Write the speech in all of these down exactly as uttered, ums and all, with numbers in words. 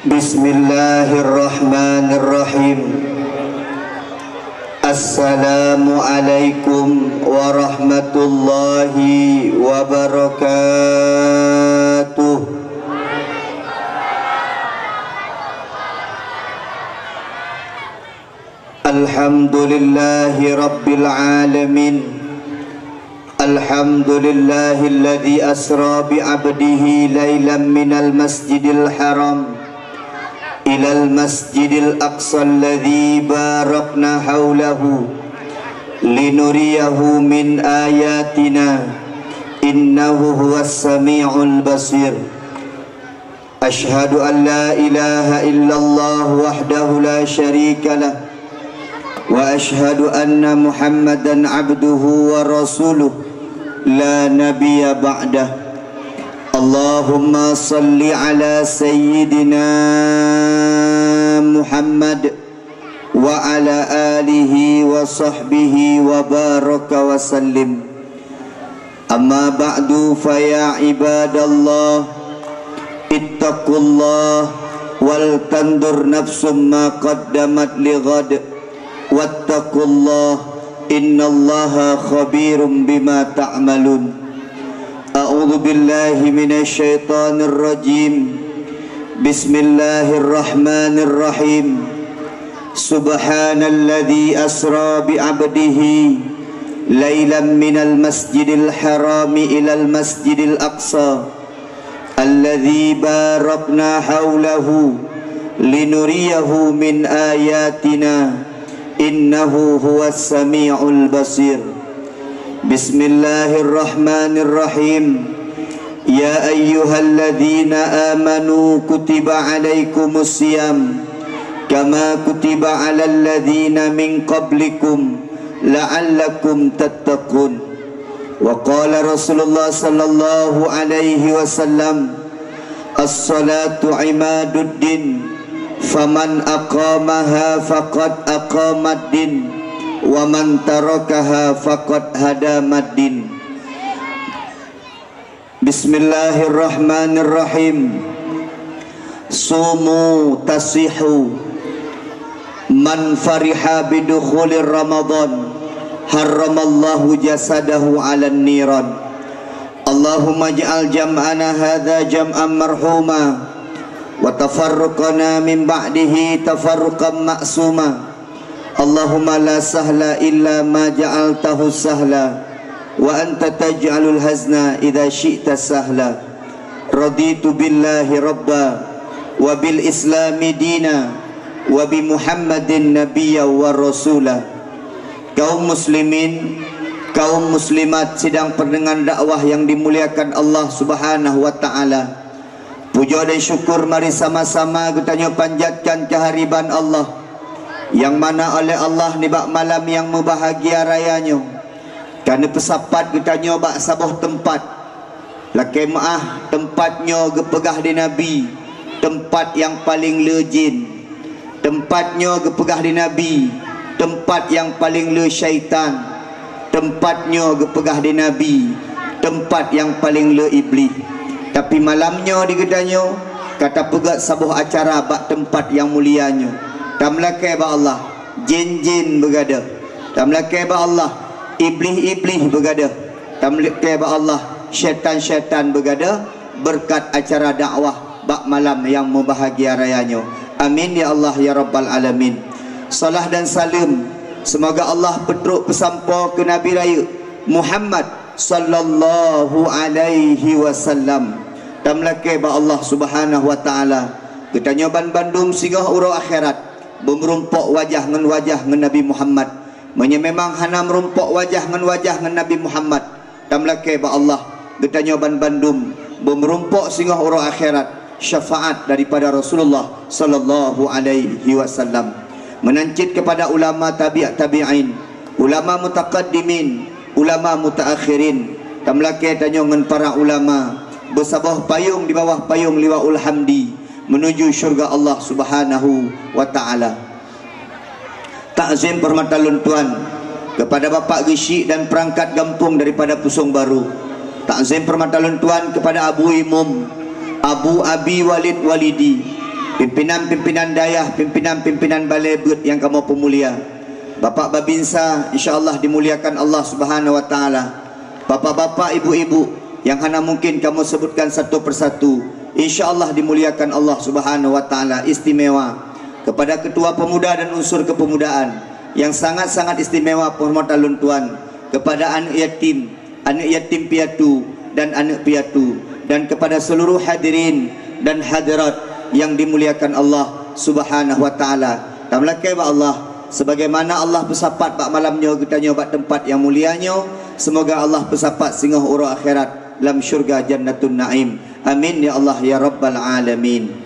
Bismillahirrahmanirrahim. Assalamualaikum warahmatullahi wabarakatuh. Alhamdulillahi rabbil alamin. Alhamdulillahilladzi asra bi 'abdihi lailan minal masjidil haram ilal masjidil aqsa alladzi barakna haulahu linuriyahu min ayatina innahu huwas samiul basir. Asyhadu an la ilaha illallah wahdahu la syarika lah, wa asyhadu anna Muhammadan abduhu wa rasuluh, la nabiyya ba'dah. Allahumma salli ala sayyidina Muhammad wa ala alihi wa sahbihi wa baraka wa sallim. Amma ba'du, fa ya ibadallah, ittaqullah wal tanzur nafsum ma qaddamat lighad, wattaqullah, innallaha khabirum bima ta'malun. A'udzu billahi minasy syaithanir rajim. Bismillahirrahmanirrahim. Subhanalladzi asra bi 'abdihi lailan minal masjidil harami ilal masjidil aqsa alladzi barakna haulahu linuriyahu min ayatina innahu huwas samiul basir. Bismillahirrahmanirrahim. Ya ayyuhalladzina amanu kutiba alaikumus siyam kama kutiba alal ladzina min qablikum la'allakum tattaqun. Wa qala Rasulullah sallallahu alaihi wasallam, "As-salatu imaduddin, faman aqamaha faqad aqamaddin, wa man tarakaha faqad hadamaddin." Bismillahirrahmanirrahim. Sumu tasihu. Man fariha bidukhulir Ramadan, harramallahu jasadahu 'alan niran. Allahumma ij'al jam'ana hadza jam'an marhuma, wa tafarruqana min ba'dihi tafarruqan ma'suma. Allahumma la sahla illa ma ja'altahu sahla, wa anta taj'alul hazna idza syi'ta sahla. Raditu billahi rabba, wa bil islami dina, wa bi Muhammadin nabiyya wa rasula. Kaum muslimin, kaum muslimat sidang pendengar dakwah yang dimuliakan Allah Subhanahu wa taala. Puja dan syukur mari sama-sama geutanyoe panjatkan keuhadiran Allah, nyang mana oleh Allah nibak malam nyang meubahagia raya nyoe, ka neupeusapat geutanyoe bak saboh teumpat. Lakée meuáh, teumpat nyoe geupeugah di Nabi, teumpat nyang paleng le jén. Teumpat nyoe geupeugah di Nabi, teumpat nyang paleng le syaitan. Teumpat nyoe geupeugah di Nabi, teumpat nyang paleng le Iblih. Tapi malam nyoe di geutanyoe ka tapeugét saboh acara bak teumpat nyang mulia nyoe. Tameulakée bak Allah, jén-jén beugadôh. Tameulakée bak Allah, iblih-iblih beugadôh. Tameulakée bak Allah, syaitan-syaitan beugadôh, beureukat acara dakwah bak malam nyang meubahagia raya nyoe. Amin ya Allah ya rabbal alamin. Salah dan saleuem seumoga Allah peutrok peusampoe keu Nabi rayeuk Muhammad sallallahu alaihi wasallam. Tameulakée bak Allah Subhanahu wa taala, geutanyoe banbandum singoh uroe akhirat beumeurumpok wajah ngon wajah ngon Nabi Muhammad. Meunyoe memang hana meurumpok wajah ngon wajah ngon Nabi Muhammad, tameulakée bak Allah, geutanyoe banbandum beumeurumpok singoh uroe akhirat syafaat daripada Rasulullah sallallahu alaihi wasallam. Meunan cit keupada ulama tabi' tabi'in, ulama mutaqaddimin, ulama mutaakhirin, tameulakée tanyoe ngon para ulama beusaboh payong di bawah payong Liwaul Hamdi meunuju syeuruga Allah Subhanahu wa taala. Takzim peuhormatan lôn tuan kepada Bapak Geuchik dan perangkat gampông daripada Pusong Baru. Takzim peuhormatan lôn tuan kepada Abu Imum, Abu Abi Walid Walidi, Pimpinan-pimpinan dayah, pimpinan-pimpinan balè beuet nyang kamoe peumulia. Bapak Babinsa, insya Allah dimuliakan Allah Subhanahu wa Taala. Bapak-bapak, ibu-ibu, nyang hana mungkin kamoe seubutkan satu persatu, insya Allah dimuliakan Allah Subhanahu wa Taala istimewa. Kepada ketua pemuda dan unsur kepemudaan yang sangat-sangat istimewa penghormatan lôn tuan, kepada aneuk yatim, aneuk yatim piatu dan aneuk piatu, dan kepada seluruh hadirin dan hadirat yang dimuliakan Allah Subhanahu wa Taala. Tameulakèe bak Allah, sebagaimana Allah peusapat bak malam nyoe geutanyoe bak teumpat nyang mulia nyoe, seumoga Allah peusapat singoh uroe akhirat lam syurga Jannatun Naim. Amin ya Allah ya Rabbal Alamin.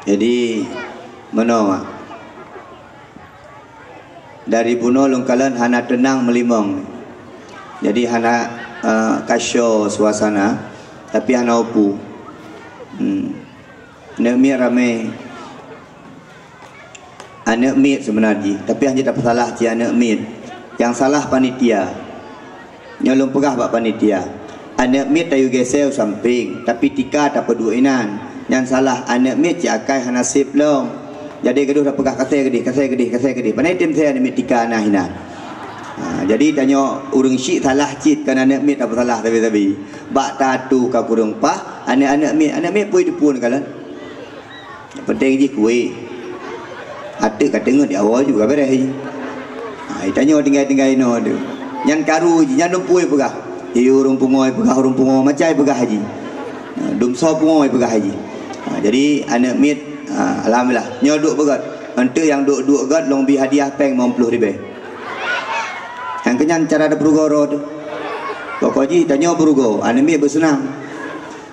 Jadi, meunoe, Mak. Dari bunoe lôn kalon hana teunang meulimong. Jadi, hana, eh, ka syoe suasana, tapi hana upu. Hmm. Aneuk miet ramé. Aneuk miet seubeuna jih, tapi hana tapeusalah cit aneuk miet. Nyang salah panitia. Nyoe lôn peugah bak panitia. Aneuk miet tayue geusée u sampéng, tapi tika tapeuduek inan. Nyang salah aneuk miet cit akai hana sép lom. Jadi gadoh tapeugah kasée geudeh, kasée geudeh, kasée geudeh. Pane tem sée aneuk miet tika na inan. Ha, jadi tanyoe ureuëng syiek salah cit kon aneuk miet tapeusalah sabe-sabe. Bak tatu ka kureueng paih, aneuk-aneuk miet, aneuk miet peue teupeu neukalon. Nyang penting jih kueh. Ateuk ka teungeut di awai juga bereh jih. Ha, tanyoe tinggai-tinggai inoe tu. Nyan karu jih, nyan lôn peue peugah. Di ureuëng pungo peugah, ureuëng pungo macai peugah jih. Ha, dumsoe pungo peugah jih. Ha, jadi aneuk miet, ha, alhamdulillah. Nyoe duek beugöt. Enteuk nyang duek-duek göt lôn bi hadiah péng limong ploh ribèe. Nyang keunyan cara dapeurugoe droe tu. Pokok jih tanyoe peurugoe, aneuk miet beuseunang.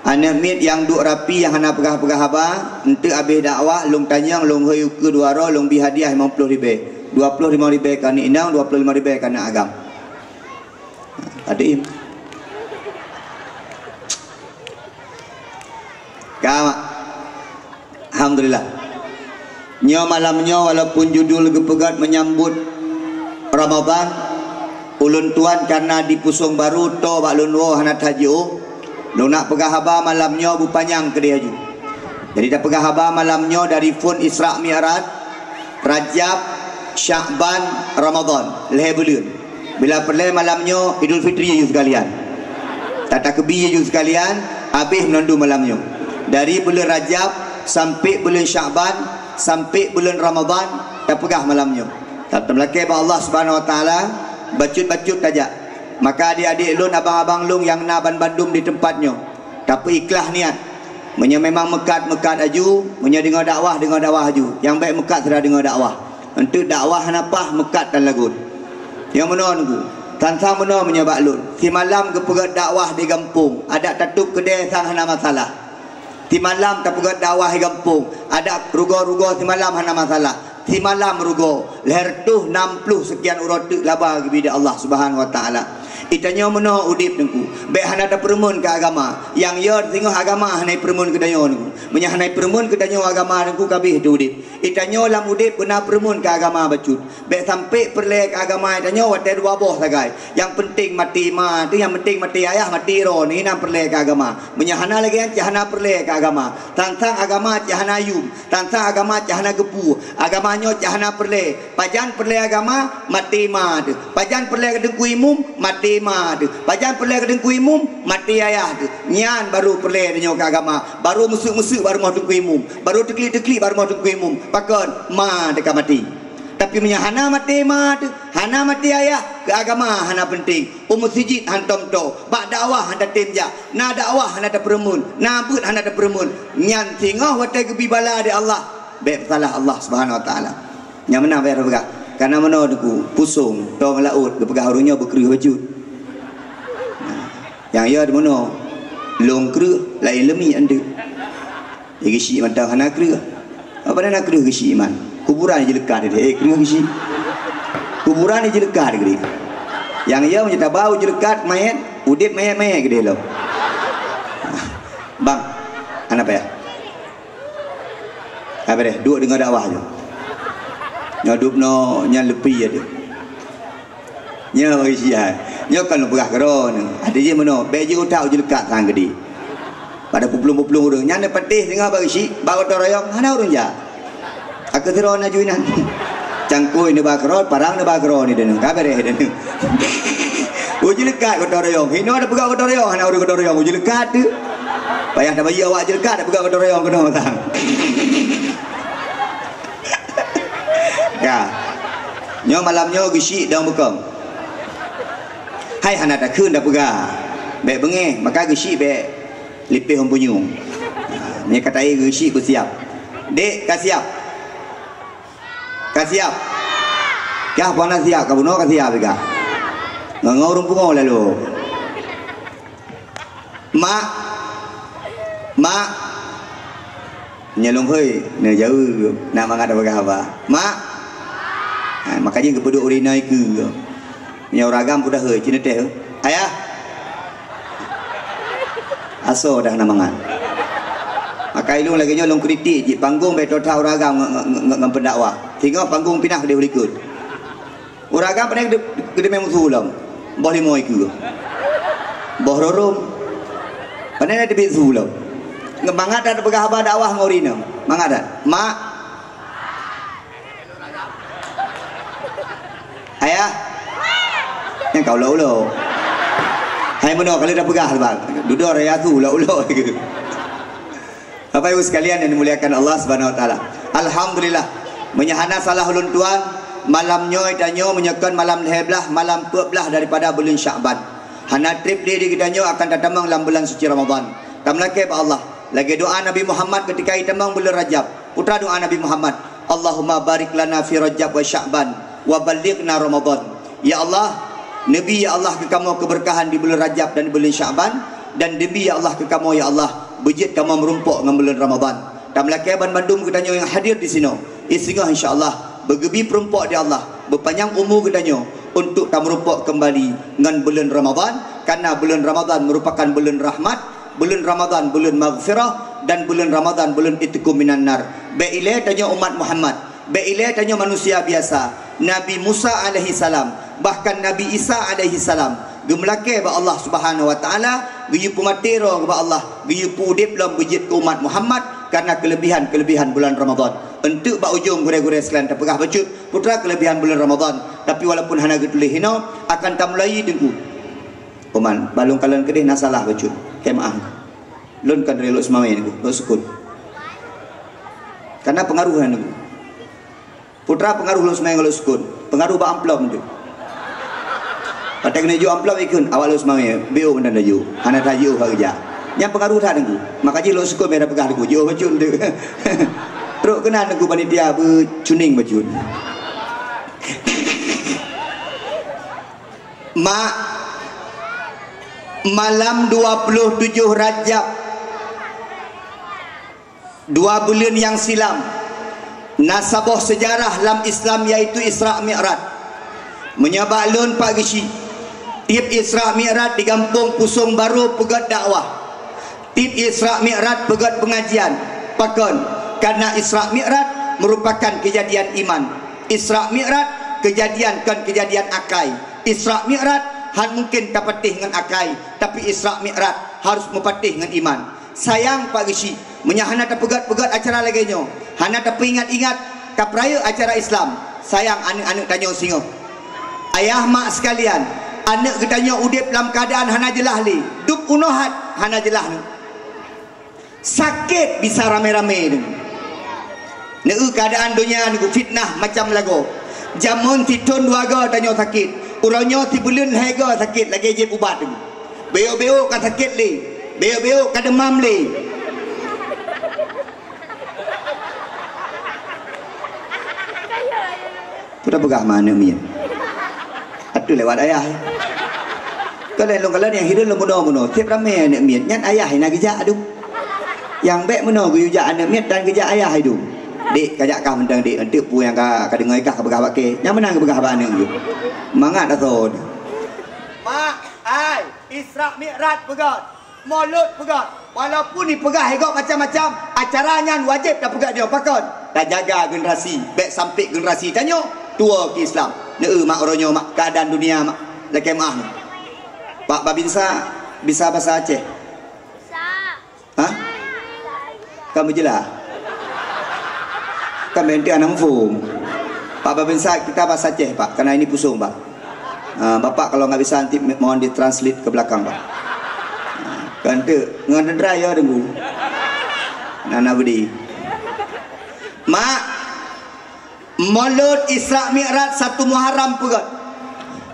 Aneuk miet nyang duek rapi nyang hana peugah-peugah haba, enteuk abéh dakwah, lôn tanyong, lôn hôi ukeue dua droe, lôn bi hadiah limong ploh ribèe. Dua ploh limong ribèe keu aneuk inong, dua ploh limong ribèe keu aneuk agam. Até im. Ka, Mak. Alhamdulillah. Nyoe malam nyoe walaupun judul geupeugöt menyambut Ramadan, ulôn tuan karena di Pusong Baru toe bak lôn woe hana tajiôh, lôn nak peugah haba malam nyoe beupanyang keudeh aju. Jadi tapeugah haba malam nyoe dari phon Isra Mi'raj, Rajab, Syakban, Ramadan, lhèe buleuen. Bila peureulèe malam nyoe Idul Fitri aju sekalian. Tatakeubi aju sekalian, abéh meunandum malam nyoe. Dari buleuen Rajab sampai buleuen Syakban, sampai buleuen Ramadan, tapeugah malam nyoe. Tameulakèe bak Allah Subhanahu Wa Taala, bacut-bacut tajak. Maka adék-adék lôn, abang-abang lôn nyang na banmandum di teumpat nyoe, tapeuikhlaih niat. Meunyoe memang meukat, meukat aju, meunyoe deungoe dakwah, deungoe dakwah aju. Nyang bèk meukat sira deungoe dakwah. Enteuk dakwah hana paih, meukat tan lagot. Nyang meunoe nunggu. Tan sang meunoe meunyoe bak lôn. Simalam geupeugöt dakwah di gampông, adak tatôp keudè sang hana masalah. Simalam tapeugöt dakwah di gampông, adak rugoe-rugoe simalam hana masalah. Simalam rugoe, lhèe reutôh nam ploh seukian uroe teuk laba geubri di Allah Subhanahu Wa Taala. Geutanyoe meunoe udép nunggu. Bèk hana tapeureumeun keu agama. Nyang yo singoh agama hana ipeureumeun geutanyoe nunggu. Meunyoe hana ipeureumeun geutanyoe agama nunggu, ka abéh teu udép. Geutanyoe lam udép beuna peureumeun keu agama bacut. Bèk sampai peureulèe keu agama geutanyoe watèe dua boh sagai. Nyang penting maté ma teuh, nyang penting maté ayah, maté droe, nyan peureulèe keu agama. Meunyoe hana lagèe nyan, cit hana peureulèe keu agama. Tan sang agama cit hana yum, tan sang agama cit hana geupeu. Agama nyoe cit hana peureulèe. Pajan peureulèe agama, maté ma teuh. Pajan peureulèe keu teungku imum, maté ma teuh. Pajan peureulèe keu teungku imum, maté ayah teuh. Nyan barô peureulèe tanyoe keu agama. Barô meuseuk-meuseuk bak rumoh teungku imum. Barô teuklik-teuklik bak rumoh teungku imum. Pakon? Ma teuh ka maté. Tapi meunyoe hana maté ma teuh, hana maté ayah, keu agama hana penting. U meuseujid hantom toe, bak dakwah hana tem jak, na dakwah hana tapeureumeun, na beuet hana tapeureumeun. Nyan singoh watèe geubri bala di Allah, bèk peusalah Allah Subhanahu Wa Taala. Nyang meunan bèk tapeugah. Kareuna meunoe nunggu, Pusong, toe ngon laôt, geupeugah ureueng nyoe beukreueh bacut. Nah, nyang yo di meunoe, lôn kreueh, laén leumiek enteuk. Geusyik mantong hana kreueh. Apa na kreueh geusyik iman? Kuburan jilekat deh, eh, kreueh geusyik. Kuburan jilekat deh. Nyang yo meunyoe tabau jilekat mayét, udép mayét-mayét keudeh lom. Bang, hana payah. Hana payah, duek deungoe dakwah ju. Nyoe dub noe nyan leupie teuh. Nyoe bagi siat. Nyoe kan lôn peugah keudroe nyoe. Até jih meunoe, bèk jeuet utak ujeuleukat sang keudéh. Pada peuplueng-peuplueng ureueng. Nyan neupatéh singoh bak geusyik, bak gotong royong, hana ureueng jak. Aku sidroe na ju inan. Cangkôi neuba keudroe, parang neuba keudroe ni deuneuh. Ka beureh deuneuh. Ujeuleukat gotong royong. Hinoe tapeugah gotong royong, hana ureueng gotong royong. Ujeuleukat tu. Payah tabayeue awak jeuleukat, tapeugah gotong royong keunoe sang. Ya. Nyoe malam nyoe geusyik dong beukong. Hai hana takheun tapeugah. Bèk beungéh, maka geusyik bèk lipéh hom punyueng. Ha, meunyoe ka tahi geusyik beusiap. Dek, ka siap? Ka siap? Kah pih hana siap, ka bunoe ka siap kah? Ngon-ngon ureueng pungo lalu. Mak. Mak. Nyoe lôn hôi, neujaweub, nak mangat tapeugah haba. Mak. Ha, maka jih geupeuduek ureueng inong ikeue. Nyoe ureueng agam peudahôi, cit neuteh. Ayah. Asoe dah na mangat. Maka ilôn lagèe nyoe lôn kritik jih, panggong bèk tho that ureueng agam ngon, ngon, ngon, ngon pendakwah. Singoh panggong pinah keudéh u likot. Ureueng agam pane geude-, geudeungoe musoh lom. Boh limo ikeue. Boh rorôm. Pane na teubiet su lom. Ngon mangat that tapeugah haba dakwah ngon ureueng inong. Mangat that. Mak. Ayah. Nyang ka ulok-ulok. Hai meunoe ka lheueh tapeugah, Bang. Dudoe raya su ulok-ulok. Bapak Ibu sekalian yang dimuliakan Allah Subhanahu wa Taala. Alhamdulillah. Meunyoe hana salah ulôn tuan, malam nyoe tanyoe meunyoe kon malam lhèe blaih, malam peuet blaih daripada buleuen Syakban. Hana trép lé di geutanyoe akan tatamong lam bulan suci Ramadan. Tameulakèe bak Allah. Lagèe doa Nabi Muhammad keutika jitamong buleuen Rajab. Peue doa Nabi Muhammad, "Allahumma barik lana fi Rajab wa Sya'ban wa ballighna Ramadan." Ya Allah, neubi ya Allah keu kamoe keubeurkahan di buleuen Rajab dan di buleuen Sya'ban, dan neubi ya Allah keu kamoe ya Allah, beujeuet kamoe meurumpok ngon buleuen Ramadan. Tameulakèe banmandum geutanyoe nyang hadir di sinoe. Singoh insya Allah beugeubi peurumpok di Allah, beupanyang umu geutanyoe untuk tameurumpok keumbali ngon buleuen Ramadan, karena buleuen Ramadan merupakan buleuen rahmat, buleuen Ramadan buleuen maghfirah, dan buleuen Ramadan buleuen itqu minan nar. Bèk ilèe tanyoe umat Muhammad, bèk ilèe tanyoe manusia biasa. Nabi Musa alaihi salam, bahkan Nabi Isa alaihi salam, geumeulakèe bak Allah Subhanahu wa Taala, geuyue peumaté droe bak Allah, geuyue peuudép lom beujeuet keu umat Muhammad karena keulebihan-keulebihan bulan Ramadan. Enteuk bak ujong gurèe-gurèe sekalian tapeugah bacut, peue keulebihan bulan Ramadan. Tapi walaupun hana geutuléh hinoe, akan tamulai Teungku. Oman, bak lôn kalon keudéh na salah bacut. Keu meu'ah. Lôn kon dari Lhokseumawe Teungku, Lhoksukon. Karena pengaruh Teungku. Peue peungaruh Lhokseumawe ngon Lhoksukon? Peungaruh bak amplop tu. Watèe keuneuk jiôh amplop ikheun, "Awak Lhokseumawe, B O mantong tajiôh. Hana tajiôh ka geujak." Nyan peungaruh that Teungku. Maka jih Lhoksukon bèk tapeugah Teungku, jiôh bacut tu. Trok keunan Teungku panitia beucunéng bacut. Mak, malam dua puluh tujoh Rajab, dua buleuen nyang silam, na saboh seujarah lam Islam, yaitu Isra Mi'raj. Meunyoe bak lôn Pak Geuchik, tiep Isra Mi'raj di Gampông Pusong Barô peugöt dakwah. Tiep Isra Mi'raj peugöt peungajian. Pakon? Karena Isra Mi'raj merupakan keujadian iman. Isra Mi'raj keujadian kon keujadian akai. Isra Mi'raj han mungken tapatéh ngon akai, tapi Isra Mi'raj harus meupatéh ngon iman. Sayang Pak Geuchik, meunyoe hana tapeugöt-peugöt acara lagèe nyoe, hana tapeuingat-ingat, tapeurayeuk acara Islam, sayang aneuk-aneuk tanyoe singoh. Ayah mak sekalian, aneuk geutanyoe udép lam keuadaan hana jeulaih lé, dub unoe hat hana jeulaih nyoe. Sakét bisa ramé-ramé nyoe. Neu keuadaan donya nyoe fitnah macam lagoe. Jameun sithon dua goe tanyoe sakét, uroe nyoe sibuleuen lhèe goe sakét lagèe jieb ubat nyoe. Bèk-bèk ka sakét lé, bèk-bèk ka deumam lé. Peue tapeugah ma aneuk miet? Atu lewat ayah. Kalau lôn, kalau nyang hireuen lôn bunoe-bunoe, tiep ramé aneuk miet, nyan ayah na geujak adu. Nyang bèk meunoe geuyue jak aneuk miet dan geujak ayah adu. Dek, kajak kah mantong dek, enteuk peue nyang ka, ka deungoe kah ka peugah bak kèe. Nyang meunan geupeugah bak aneuk geuh. Mangat asoe. Mak, ai, Isra Mi'raj peugah. Molot peugah, walaupun ipeugah i gob macam-macam, acara nyan wajéb tapeugah nyoe pakon? Tajaga generasi, bèk sampé generasi tanyoe tuwoe keu Islam. Neu mak uroe nyoe mak, keuadaan dunia mak, lakèe meu'ah nyoe. Pak Babinsa bisa bahasa Aceh? Hah? Kan beujeulaih? Kan meuntang hana muphom. Pak Babinsa, kita bahasa Aceh, Pak, karena ini pusong, Pak. Ah, Bapak kalau nggak bisa nanti mohon ditranslate ke belakang, Pak. Ah, kan tu, ngon dendera ya, Teungku. Nana Budi. Mak, Mulod Isra Mi'raj satu Muharram peugöt.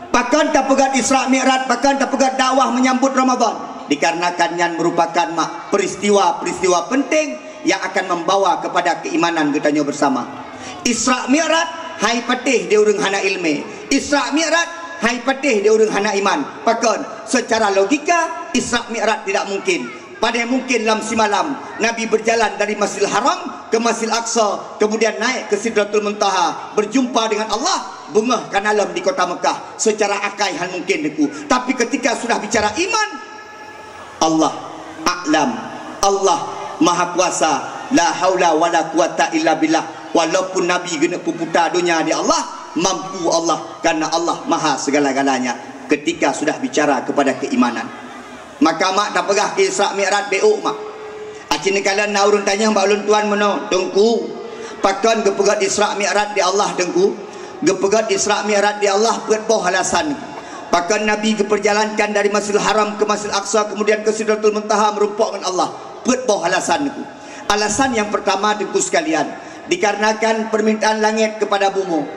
Pakon tapeugöt Isra Mi'raj, pakon tapeugöt dakwah menyambut Ramadan? Dikarenakan nyan merupakan mak peristiwa-peristiwa penting yang akan membawa kepada keimanan geutanyoe bersama. Isra Mi'raj hai patéh di ureuëng hana ilmu. Isra Mi'raj hai patéh di ureuëng hana iman. Pakon? Secara logika, Isra Mi'raj tidak mungkin. Padahai mungkin lam simalam Nabi berjalan dari Masjidil Haram ke Masjidil Aqsa, kemudian naik ke Sidratul Muntaha, berjumpa dengan Allah, beungoh ka na lom di kota Mekah. Secara akai hana mungkin, Teungku. Tapi ketika sudah bicara iman, Allah a'lam, Allah Maha Kuasa, la haula wala quwata illa billah. Walaupun Nabi geuneuk peuputa donya di Allah, mampu Allah, karena Allah Maha segala-galanya ketika sudah bicara kepada keimanan. Maka mak tapeugah keu Isra Mi'raj beu mak. Aci neukalon na ureuëng tanyong bak ulôn tuan meunoe, "Teungku, pakon geupeugöt Isra Mi'raj di Allah, Teungku?" Geupeugöt Isra Mi'raj di Allah peuet boh alasan. Pakon Nabi geuperjalankan dari Masjidil Haram ke Masjidil Aqsa, kemudian ke Sidratul Muntaha meureumpok ngon Allah? Peuet boh alasan, Teungku. Alasan yang pertama, Teungku sekalian, dikarenakan permintaan langit kepada bumoe.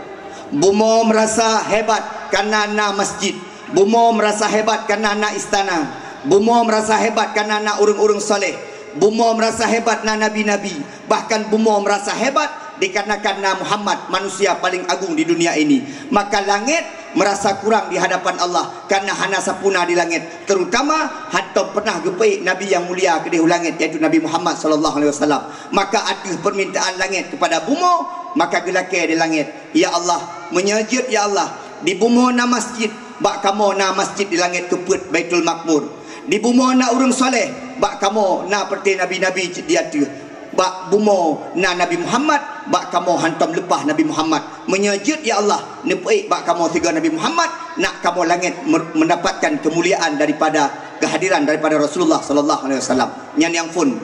Bumoe merasa hebat karena na masjid. Bumoe merasa hebat karena na istana. Bumoe merasa hebat karena na ureuëng-ureuëng saleh. Bumoe merasa hebat na nabi-nabi. Bahkan bumoe merasa hebat dikarenakan na Muhammad, manusia paling agung di dunia ini. Maka langit merasa kurang di hadapan Allah karena hana sapeue na di langit, terutama hántom pernah geupeuék nabi nyang mulia keudéh u langit, yaitu Nabi Muhammad sallallahu alaihi wasallam. Maka ateueh permintaan langit kepada bumoe, maka geulakée di langit, "Ya Allah, meunyoe jeuet, ya Allah, di bumoe na masjid, bak kamoe na masjid di langit keupeuet, Baitul Makmur. Di bumoe na ureuëng saleh, bak kamoe na peureté nabi-nabi cit di ateueh. Bak bumoe na Nabi Muhammad, bak kamoe hántom leupah Nabi Muhammad. Meunyoe jeuet, ya Allah, neupeuék bak kamoe sigoe Nabi Muhammad, nak kamoe langét mer-, mendapatkan kemuliaan daripada kehadiran daripada Rasulullah sallallahu alaihi wasallam." Nyan nyang phon.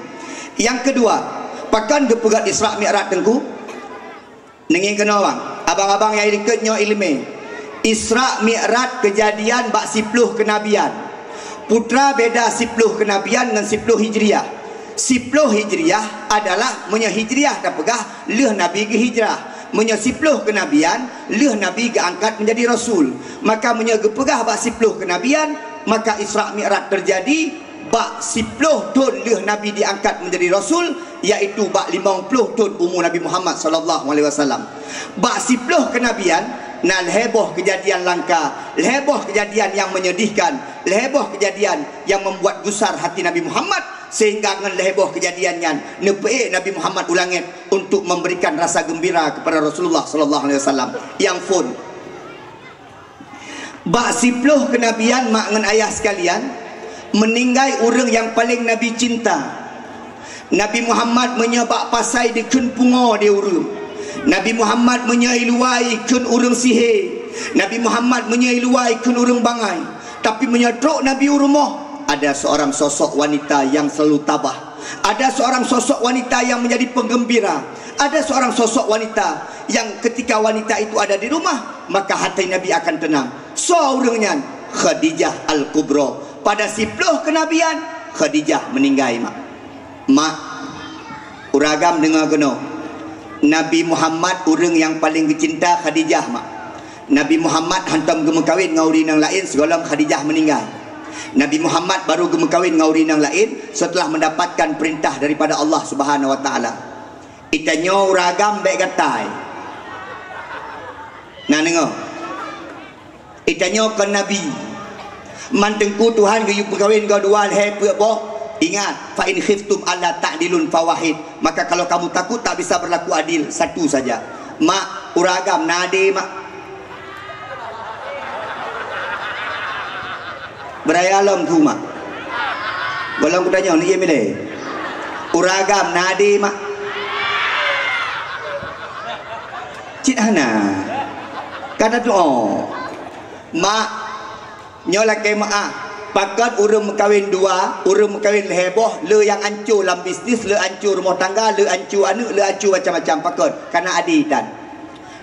Nyang keudua, pakon geupeugöt Isra Mi'raj, Teungku? Neungieng keunoe, bang. Abang-abang nyang likot nyoe iéleumé. Isra Mi'raj keujadian bak siploh keunabian. Peue teuma beda siploh keunabian ngon siploh Hijriah? Siploh Hijriah adalah, meunyoe Hijriah tapeugah lheueh Nabi geuhijrah. Meunyoe siploh keunabian, lheueh Nabi geuangkat menjadi rasul. Maka meunyoe geupeugah bak siploh keunabian, maka Isra Mi'raj teujadi bak siploh thon lheueh Nabi diangkat menjadi rasul, yaitu bak limong ploh thon umu Nabi Muhammad sallallahu alaihi wasallam. Bak siploh keunabian, na lhée boh keujadian langka, lhée boh keujadian nyang menyedihkan, lhée boh keujadian nyang membuat gusar hati Nabi Muhammad, sehingga ngon lhée boh keujadian nyan neupeuék Nabi Muhammad u langét untuk memberikan rasa gembira kepada Rasulullah sallallahu alaihi wasallam. Nyang phon. Bak siploh keunabian, mak ngon ayah sekalian, meuninggai ureuëng nyang paleng Nabi cinta. Nabi Muhammad meunyoe bak pasai dikheun pungoe di ureuëng. Nabi Muhammad meunyoe i luwa ikheun ureuëng sihé. Nabi Muhammad meunyoe i luwa ikheun ureuëng bangai. Tapi meunyoe trok Nabi u rumoh, ada seorang sosok wanita yang selalu tabah. Ada seorang sosok wanita yang menjadi penggembira. Ada seorang sosok wanita yang ketika wanita itu ada di rumah, maka hati Nabi akan tenang. Soe ureuëng nyan? Khadijah Al-Kubra. Pada siploh keunabian, Khadijah meuninggai, mak. Mak, ureuëng agam deungoe keunoe. Nabi Muhammad ureuëng nyang paleng geucinta Khadijah, mak. Nabi Muhammad hántom geumeukawen ngon ureuëng nyang laén sigohlom Khadijah meuninggai. Nabi Muhammad baru geumeukawen ngon ureuëng nyang laén seuteulah mendapatkan peurintah daripada Allah Subhanahu wa Taala. Itanyoe ureuëng agam bék gatai. Na deungoe. Itanyoe kon nabi. Man Teungku Tuhan geuyue peukawen ngon dua lhée peuet boh. Ingat, "Fa in khiftum alla ta'dilu fawahid." Maka kalau kamu takut tak bisa berlaku adil, satu saja. Mak, ureuëng agam na adé, mak? Beuraya lom keu mak. Gohlom kutanyong, ni ie milée. Ureuëng agam na adé, mak? Cit hana. Ka tatu'oh. Mak, nyoe lakée meu'ah. Pakon ureuëng meukawen dua, ureuëng meukawen lhée boh, le nyang anco lam bisnis, le anco rumoh tangga, le anco aneuëk, le anco macam-macam. Pakon? Kana ade tan.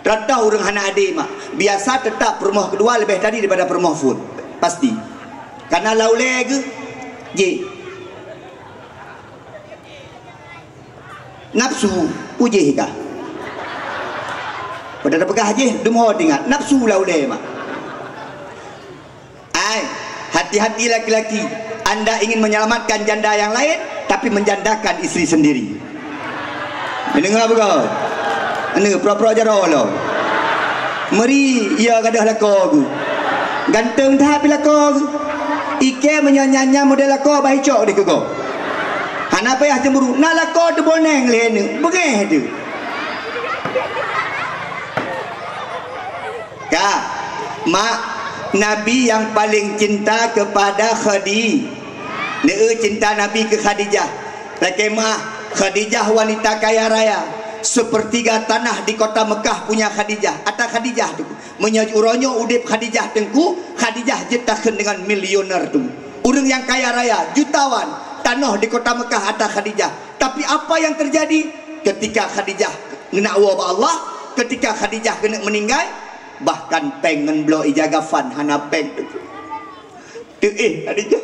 Contoh ureuëng hana ade mak, biasa teutap peurumoh keudua leubeh tadi daripada peurumoh phon. Pasti. Kana laulée geuh, jih. Nafsu, ujih kah? Pada tapeugah jih, dum ho teuingat. Nafsu laulée mak. Ai, hati-hati laki-laki. Anda ingin menyelamatkan janda yang lain, tapi menjandakan istri sendiri. Mendengar bukan? Anda pura-pura jaroe lo. Meri, ia gadah lakoe geuh. Ganteng that pih lakoe geuh. Ike meunyoe nyan-nyan model lakoe, bah icok deh keu gob. Hana payah cemburu. Na lakoe teuboneng lé neuh. Beungéh teuh. Ka, mak, Nabi yang paling cinta kepada Khadi-, Neu cinta Nabi keu Khadijah. Lakée meuah, Khadijah wanita kaya raya. Sepertiga tanah di kota Mekah punya Khadijah. Ata Khadijah tu. Meunyoe uroe nyoe udeb Khadijah teungku, Khadijah jeuet takheun deungon milioner tu. Ureuëng nyang kaya raya, jutawan, tanoh di kota Mekah ata Khadijah. Tapi apa yang terjadi? Ketika Khadijah geuneuk woe bak Allah, ketika Khadijah geuneuk meuninggai, bahkan péng ngon bloe ija gafan hana péng teungku. Teuéh Khadijah.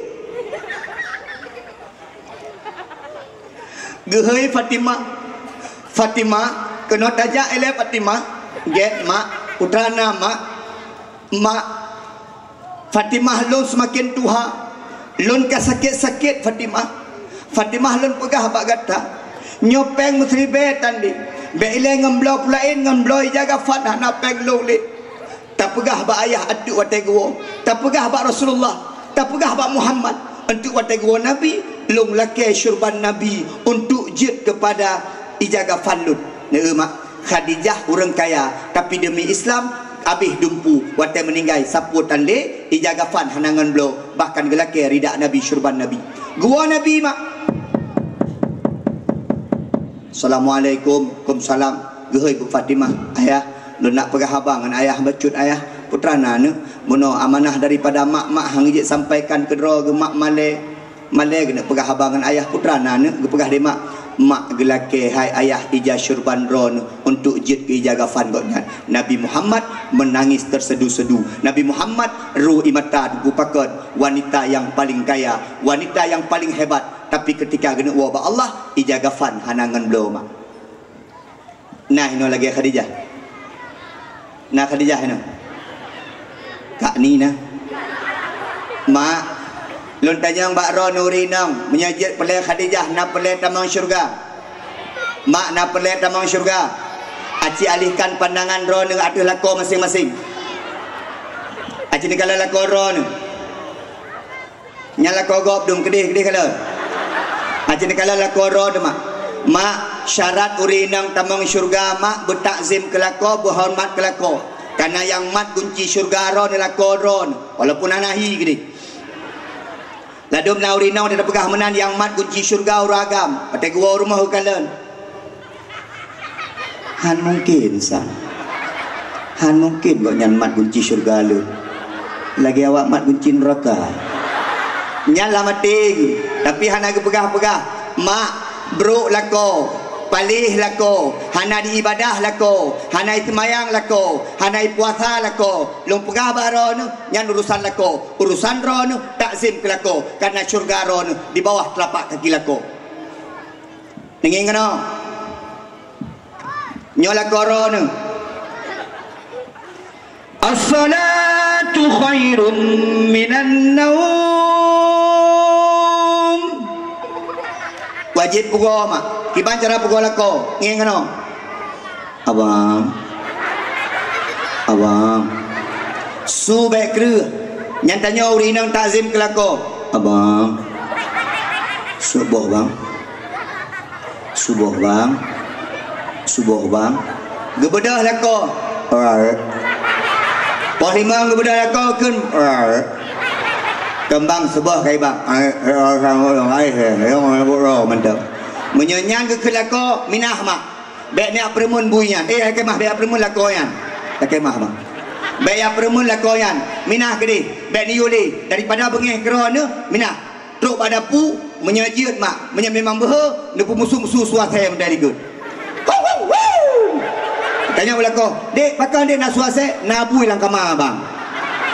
Geuhôi Fatimah. Fatimah, keunoe tajak ilée Fatimah. Gét mak, putra na mak. Mak, Fatimah lôn seumaken tuha. Lôn ka sakét-sakét Fatimah. Fatimah lôn peugah bak gata. Nyoe péng meusiribée tan lé. Bék ilée ngon bloe peulaén ngon bloe ija gafan hana péng lôn lé. Tapeugah bak ayah antuk watée geuwoe, tapeugah bak Rasulullah, tapeugah bak Muhammad, antuk watée geuwoe Nabi, lôn lakée syurban Nabi untuk jeuet keupada ija gafan lôn. Neu mak, Khadijah ureuëng kaya, tapi deumi Islam, abéh dumpu, watée meuninggai sapeue tan lé, ija gafan hana ngon bloe, bahkan geulakée ridak Nabi, syurban Nabi. Geuwoe Nabi mak. Assalamualaikum. Kumsalam. Geuhôi Bu Fatimah, ayah, lôn nak peugah haba ngon ayah bacut ayah. Putra na neuh, bunoe amanah daripada mak, mak hang jeuet sampaikan keu droe geuh mak malée. Malée geuneuk peugah haba ngon ayah putra na neuh, geupeugah lé mak, mak geulakée hai ayah ija syurban droe neuh untuk jeuet keu ija gafan gobnyan. Nabi Muhammad meunangis teusedu-sedu. Nabi Muhammad roh ie mata geupeugah wanita nyang paleng kaya, wanita nyang paleng hebat. Tapi ketika geuneuk woe bak Allah, ija gafan hana ngon bloe mak. Nah inoe lagée Khadijah. Nah Khadijah inoe. Kak ni nah. Mak, lôn tanyong bak droeneuh ureuëng inong, meunyoe jeuet peulée Khadijah na peulée tamong syeuruga? Mak, na peulée tamong syeuruga? Aci alihkan pandangan droeneuh ateueh lakoe maséng-maséng. Aci neukalon lakoe droeneuh. Nyan lakoe gob dum keudeh-keudeh kalon. Aci neukalon lakoe droeneuh mak. Mak, syarat ureuëng inong tamong syeuruga mak beutakzim keu lakoe, beuhoreumat keu lakoe. Kana nyang mat gunci syeuruga droeneuh lakoe droeneuh, walaupun hana hi keudeh. Ladom na ureuëng inong tapeugah meunan nyang mat gunci syeuruga ureuëng agam, watée geuwoe rumoh geukalon. Han mungken, Sa. Han mungken gobnyan mat gunci syeuruga lôn. Lagée awak mat gunci neuraka. Nyan lam até geuh, tapi hana geupeugah-peugah. Mak, brok lakoe, paléh lakoe, hana di ibadah lakoe, hana i seumayang lakoe, hana i puasa lakoe. Lôn peugah bak droeneuh, nyan urusan lakoe. Urusan droeneuh, takzim keu lakoe, karena syeuruga droeneuh di bawah telapak kaki lakoe. Deungoe keunoe. Nyoe lakoe droeneuh. As-salatu khairum minan naum. Wajéb pugoe mak. Kiban cara pugoe lakoe. Deungoe keunoe. Abang. Abang. Su bék kreueh. Nyan tanyoe ureuëng inong takzim keu lakoe. Abang. Suboh, Bang. Suboh, Bang. Suboh, Bang. Geubeudôh lakoe. Alright. Poh limong geubeudôh lakoe kheun. Alright. Keumbang suboh kai, Bang. Alright. Mantap. Meunyoe nyan geukheun lakoe, minah mak. Bék neujak peureumeun bui nyan. Eh, lakée meuah, bék jak peureumeun lakoe nyan. Lakée meuah, Bang. Bèk ya peureumeun lakoe nyan, minah keudeh, bèk neuyue lé, daripada beungéh keudroe neuh, minah. Trok bak dapu, meunyoe jeuet mak, meunyoe memang beuhe, neupeumusu-musu suasai nyang dari geuet. Hu, hu, hu! Tanyong bak lakoe, "Dek, pakon dek na suasai?" "Na bui lam kama, bang."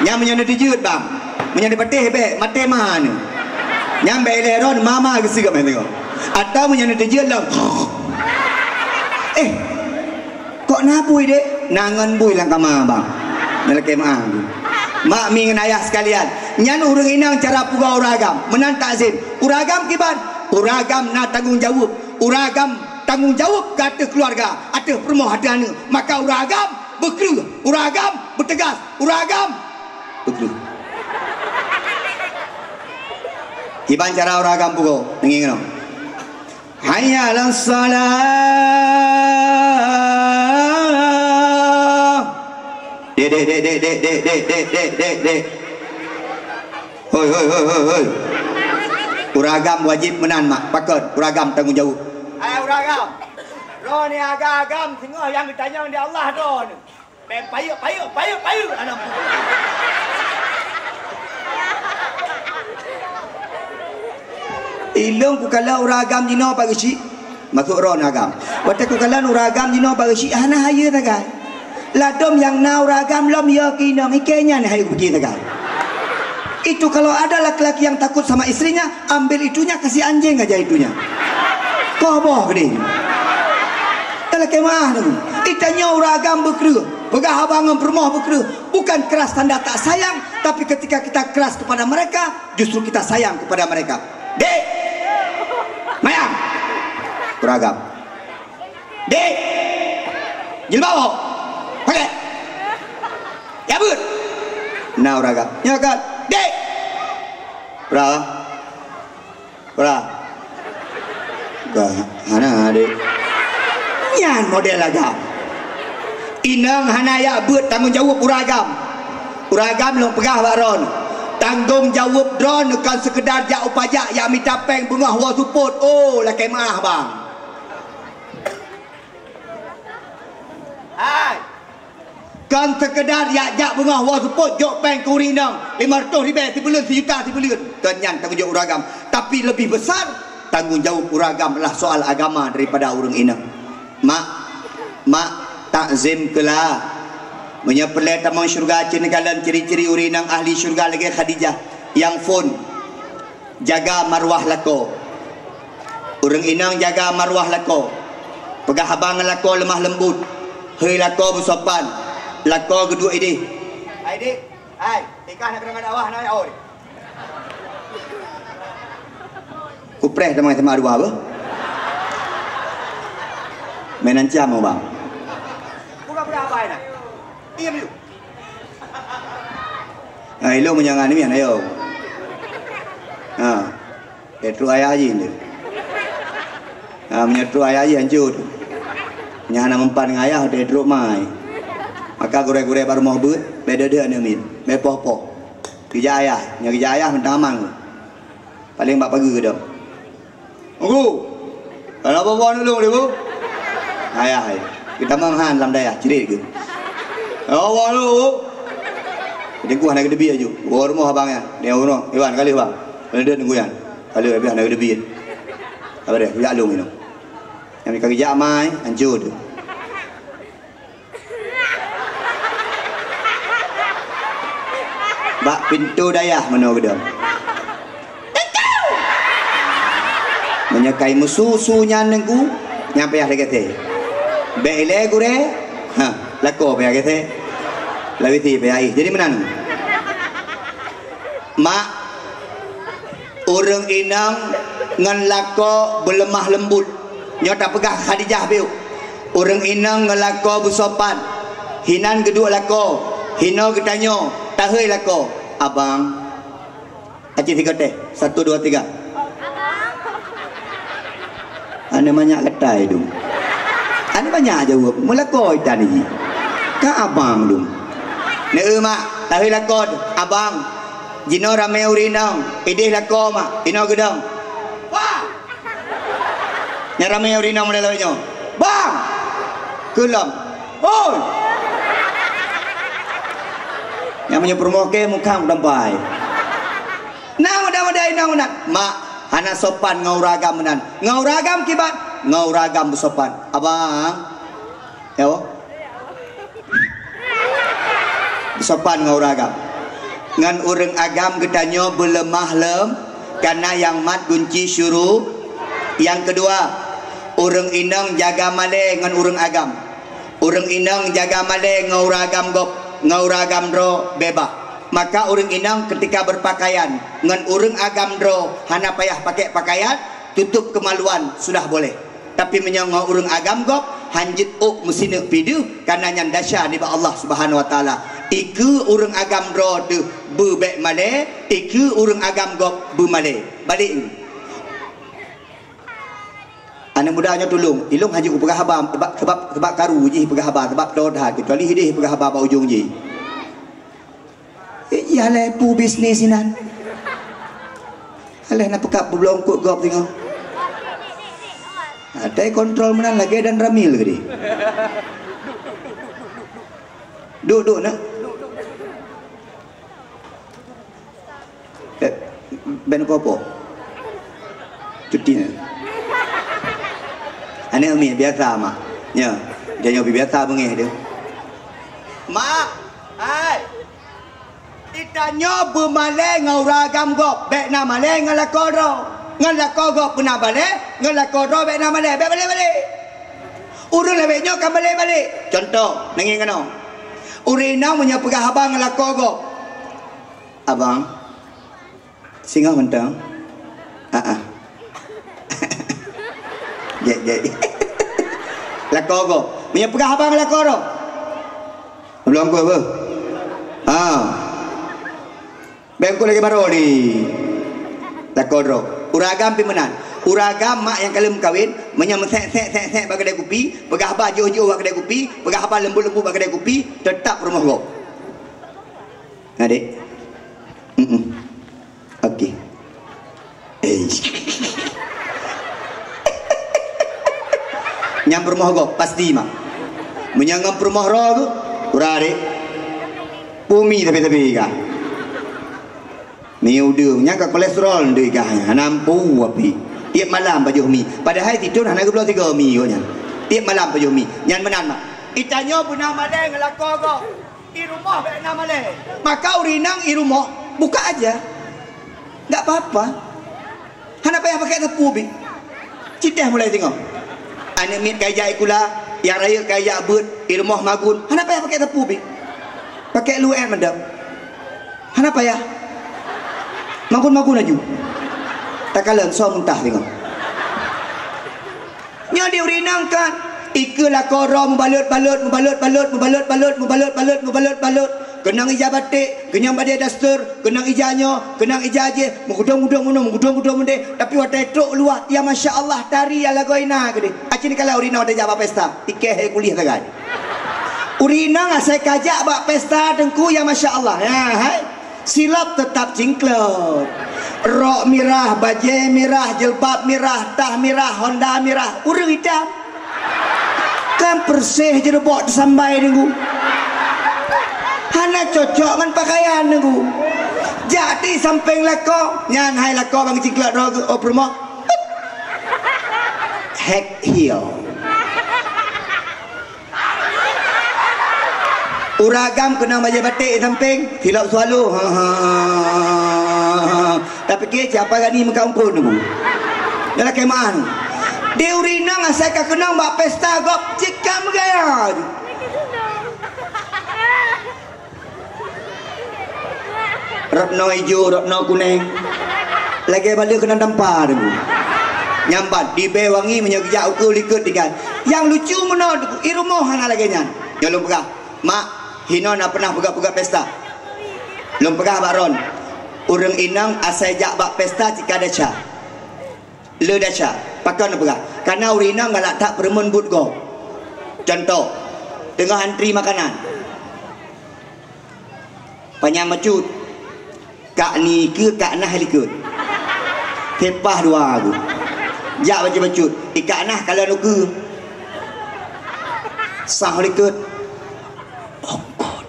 "Nyan meunyoe neuteujeuet, bang. Meunyoe neupatéh bèk, maté ma neuh." Nyan bèk ilèe droe, mama geuseuk mantong. Atawa meunyoe neuteujeuet lom. Eh, "Kok na bui, dek?" "Na ngon bui lam kama, bang." Nyan lakèe meu'ah. Mak, mi ngon ayah sekalian, nyan ureueng inong cara pugoe ureueng agam. Meunan takzim. Ureueng agam kiban? Ureueng agam na tanggong jaweueb. Ureueng agam tanggong jaweueb keu ateueh keuluwarga, ateueh peurumoh, ateueh aneuk. Maka ureueng agam beukreueh, ureueng agam beuteugas, ureueng agam beukreueh. Kiban cara ureueng agam pugoe, deungö keunoe. Hayya 'alas shalah. Dek, dek, dek. Hoi, hoi, hoi, hoi, hoi. Ureueng agam wajéb meunan, mak. Pakon? Ureueng agam tanggong jaweueb. Hai, ureueng agam. Droeneuh agam-agam singoh nyang geutanyong di Allah droeneuh. Bèk payeuk, payeuk, payeuk, payeuk, aneuk. Ilôn kukalon ureueng agam jinoe bak geuchik, maksud droeneuh agam. Watèe kukalon ureueng agam jinoe bak geuchik, hana hayeue sagai. Ladôm nyang na ureueng agam lom yo keu inong, ikei nyan hayeue kupiké sagai. Itu kalau ada laki-laki yang takut sama istrinya, ambil itunya, kasih anjing aja itunya. Koh boh geude. Talakèe meu'ah nyoe. Itanyoe ureueng agam beukreueh, peugah haba ngon peurumoh beukreueh. Bukan keras tanda tak sayang, tapi ketika kita keras kepada mereka, justru kita sayang kepada mereka. Dek! Mayang! Ureueng agam. Dek! Jilbab awak! Pakai! Ya, beuet! Na ureueng agam. Nyoe kan. Dek! Ureueng agam. Peurah. Ka hana, Dek. Nyan model agam. Inong hana jak beuet tanggong jaweueb ureueng agam. Ureueng agam lôn peugah bak droeneuh. Tanggong jaweueb droeneuh kon seukeudar jak u pajak jak mita péng beungoh woe seupôt. Oh, lakèe meu'ah, bang. Hai! Kon seukeudar jak-jak beungoh woe seupôt jok péng keu ureueng inong, lima ratus ribèe sibuleuen, sijuta sibuleuen. Kon nyan tanggong jaweueb ureueng agam. Tapi leubeh besar, tanggong jaweueb ureueng agam adalah soal agama daripada ureueng inong. Mak, mak, takzim keu la. Meunyoe peureulèe tamong syeuruga, cit neukalon ciri-ciri ureueng inong ahli syeuruga lagèe Khadijah nyang phôn. Jaga marwah lakoe. Ureueng inong jaga marwah lakoe. Peugah haba ngon lakoe leumah leumbot. Hei lakoe beusopan. Lakoe geuduek idéh. Hai, Dek. Hai, tingkah na keudroe ngon awah na, oi. Kupreh teuma sama dua beuh. Meunan cam, Bang. Buka-buka apa ini? Diam, yuk. Ha, ilong meunyangan ni, ayo. Ha. Trok ayah jih tu. Ha, meunyoe trok ayah jih hancô tu. Nyan hana mempan ngon ayah, trok mai. Maka gurèe-gurèe bak rumoh beuet, bèk deuh-deuh aneuk miet, bèk poh-poh. Geujak ayah, nyoe geujak ayah mantong aman. Paléng bak pageue keudong. Teungku, kana boh-boh aneuk lôn, Teungku? Ayah, hai. Geutamong han lam dayah, crit geuh. Boh-boh aneuk lôn, Teungku. Teungku hana geuteubiet aju. Woe rumoh abang nyan. Dia uroe, Iwan, ka lheueh, Bang. Keuneuk deuh Teungku nyan. Ka lheueh, hana geuteubiet. Apa dia? Kujak lôn inoe. Nyang ka geujak mai, hancô tu. Bak pintoe dayah meunoe geudong. Meunyoe kai meusu-su nyan Teungku, nyan payah lagèe thèe. Bèk ilèe gurèe, ha, lakoe payah lagèe thèe. Lawét thèe payah éh. Jadi meunan. Mak, ureueng inong ngon lakoe beuleumah leumbot. Nyoe tapeugah Khadijah biôh. Ureueng inong ngon lakoe beusopan. Hinan geuduek lakoe, hinoe geutanyoe, tahôi lakoe, "Abang." Aci sigoe teh. Satu, dua, tiga. Aneuk manyak gata idong. Aneuk manyak jaweueb, meulakoe itan jih. Ka abang dong. Neu mak, tahôi lakoe, abang. Jinoe ramé ureueng inong, ideh lakoe mak, inoe geudong. Wah! Nyang ramé ureueng inong meulalu nyoe. Bang! Keu lom. Oi! Nyang meunyoe peurumoh kèe mukhang tampai. Na muda-muda inong meunan. Mak, hana sopan ngon ureueng agam meunan. Ngon ureueng agam kiban, ngon ureueng agam beusopan. Abang. Yo. Sopan ngon ureueng agam. Ngon ureueng agam geutanyoe beuleumah lom, kana nyang mat gunci syuru. Nyang keudua, ureueng inong jaga malèe ngon ureueng agam. Ureueng inong jaga malèe ngon ureueng agam gob, ngon ureueng agam droe beubaih. Maka ureueng inong keutika beupakaian ngon ureueng agam droe hana payah pakèk pakaian, tutup keumaluan sudah boleh. Tapi meunyoe ngon ureueng agam gob, hanjeuet ôk meusineuk pih deuh, kana nyan desya nibak Allah Subhanahu Wa Taala. Ikeue ureueng agam droe deuh beubèk malèe, ikeue ureueng agam gob beumalèe. Balek. Aneuk muda nyoe tulông, ilông hanjeuet kupeugah haba, sabab, sabab, sabab karu jih peugah haba, sabab toe that, keucuali hideh peugah haba bak ujông jih. Eh, ya lé pu bisnis inan. Aléh na peukab bubloe eungkôt gob singoh. Atai kontrol meunan lagèe dan ramil keudéh. Duek, duek, nak. Eh, ben kopo. Cuti na. Aneuk miet biasa, Mak. Nyo, janyoe biasa beungèh tu. Mak, hai. Geutanyoe beumalèe ngon ureueng agam gob, bèk na malèe ngon lakoe droe. Ngon lakoe gob beuna malèe, ngon lakoe droe bèk na malèe, bèk balek-balek. Ureueng lawét nyoe ka balek-balek. Cuntoh, neungieng keunoe. Ureueng inong meunyoe peugah haba ngon lakoe gob, "Abang, singoh mantong." "Ah, ah." Jek, jek. Lakoe gob. Meunyoe peugah haba ngon lakoe droe. Belum kuat beuh. Ha. Bèk eungkôt lagèe baroe ni. Lakoe droe. Ureueng agam pih meunan. Ureueng agam mak nyang ka lheueh meukawen, meunyoe meusèk-sèk-sèk-sèk bak keudè kupi, peugah haba jiôh-jiôh bak keudè kupi, peugah haba leumbut-leumbut bak keudè kupi, teutap peurumoh gob. Adik. Mm-mm. Oke. Eh. Nyang peurumoh gob, pasti, Mak. Meunyoe ngon peurumoh droe tu, kurang deh. Bumi tapi-tapi kah. Mi udeueng, nyan ka kolesterol ndeuh kah nyan. Hana ampu api. Tiep malam pajoh mi. Padahai sithôn hana geubloe sigoe mi kok nyan. Tiep malam pajoh mi. Nyan meunan, Mak. Geutanyoe beuna malèe ngon lakoe gob. I rumoh bèk na malèe. Maka ureueng inong i rumoh, buka aja. Enggak apa-apa. Hana payah pakèk sapu bit. Cit teuh mulai singoh. Aneuk miet ka ijak sikula, nyang rayeuk ka ijak beuet, i rumoh magun. Hana payah pakèk sapu bit. Pakèk luweue mandum. Hana payah. Magun-magun laju. Takalon soe muntah singoh. Nyoe di ureueng inong kan, ikeue lakoe droe mubalot-balot, mubalot-balot, mubalot-balot, mubalot-balot, mubalot-balot. Keunong ija batik, keunong bajèe daster, keunong ija nyoe, keunong ija jéh, meugudong-gudong meunoe, meugudong-gudong meudéh. Tapi watèe trok luwa, ya masya Allah, tari ya lagoina keudéh. Aci nikala ureueng inong watèe jak bak pesta, ikèh hai kulih sagai. Ureueng inong asai ka jak bak pesta teungku, ya masya Allah. Ya, hai. Silop teutap cingklop. Rok mirah, bajèe mirah, jilbab mirah, tah mirah, honda mirah, ureueng itam. Kan peureséh jeureubok teusambai teungku. Hana cocok ngon pakaian teungku. Jak di sampéng lakoe, nyan hai lakoe bang cingklop droe geuh, oh, peurumoh. High heel. Ureueng agam keunong bajèe batik di sampéng, silop swallow. Ha, ha, ha, ha, ha. Tapiké siapa gani meuka umpun tu? Dalam keumah tu. Di ureueng inong asai ka keunong bak pesta gob cit ka meugaya. Rot noe ijo, rot noe kuneng. Lagèe baleue keunong tampa teungku. Nyan ban, di bèe wangi meunyoe geujak ukeue likot tinggai. Nyang lucu meunoe teungku, i rumoh hana lagèe nyan. Nyoe lôn peugah, Mak, hinoe na peunah peugah-peugah pesta. Lôn peugah bak droen, ureueng inong asai jak bak pesta cit ka desya. Le desya, pakon neupeugah? Kareuna ureueng inong galak that peureumeun buet gob. Cuntoh, teungoh antri makanan. Panyang bacut. Kak ni keue, kak nah likot. Sepah dua ku. Jak bacut-bacut. Ikak nah kalon ukeue. Sah likot. Ongkot.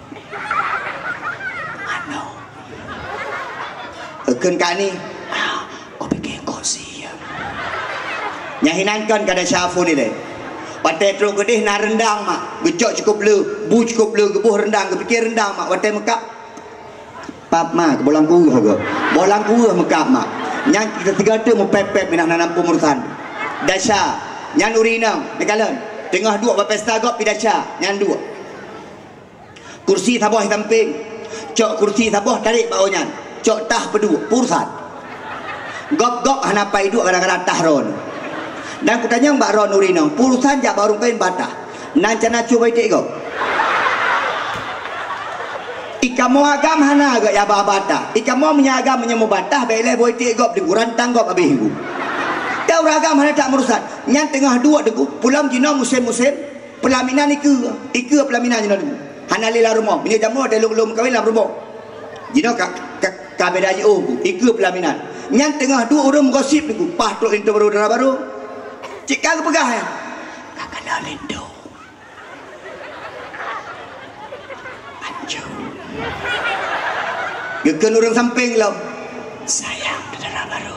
Kani, ah, kau pikir kau siap. Nyang hinan kon kada syafu ni lé. Watée trok keudeh na rendang mak, geucok cukup le, bu cukup le, geuboh rendang, geupikir rendang mak, watée meukab. Pap mak, bolang kueh go. Bolang kueh meukab mak. Nyang kita tiga tu meupep-pep minah nanam pemursan. Dasya, nyan ureuëng inong, neukalon. Teungoh duek bak pesta gob pi dasya, nyan duek. Kursi saboh di sampéng. Cok kursi saboh tarék bak nyan. Cok tah peuduek, peurusan. Gob-gob hana pai duek gara-gara tah ron. Dan kutanyong bak ron ureuëng inong, peurusan jak bak ureuëng kawin bak tah. Nan cana cuba iték gob. Ikamoe agam hana gak ya bak bak tah. Ikamoe meunyo agam meunyo meubatah, bék lé boh iték gob di rantang gob abéh ibu. Tau ureuëng agam hana tak meurusan. Nyan teungoh duek teungku, pulang jinoe musém-musém. Peulaminan ikeue, ikeue peulaminan jinoe. Hana lé lam rumoh. Meunyoe jameun watée lôn-lôn meukawen lam rumoh. Jinoe ka, ka, ka beda jiôh bu, ikeue peulaminan. Nyan teungoh duek ureuëng meugosip teungku, paih trok linto barô dara barô. Cit ka geupeugah nyan. Ka kana linto. Anjong. Geukheun ureuëng sampéng lom. Sayang dara barô.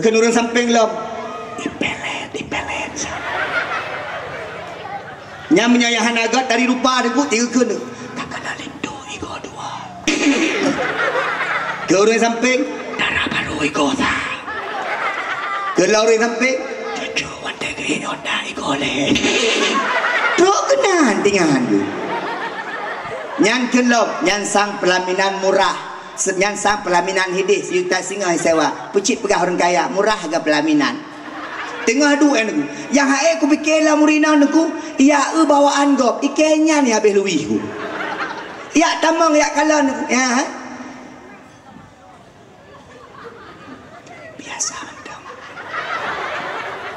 Kheun ureuëng sampéng lom. Ipelet, ipelet. Nyang meunyoe nyang hana gét dari rupa teungku, tiga kheun. Ka kana linto igoe dua. Keu ureuëng sampéng, dara barô igoe sa. Keu ureuëng sampéng, cucu watée geuh nyoe da igoe lé. Trok keunan tingan. Nyan keu lom, nyan sang peulaminan murah. Se-, nyan sang peulaminan hideh, siyuta singoh isewa. Peucit peugah ureuëng kaya, murah hareuga peulaminan. Teungoh duek nyan teungku. Nyang hai kupike lam ureuëng inong teungku, ya eu bawaan gob, ikei nyan nyang habéh luwih ku. Yak tamong, yak kalon teungku. Ya, ha? Biasa mantong.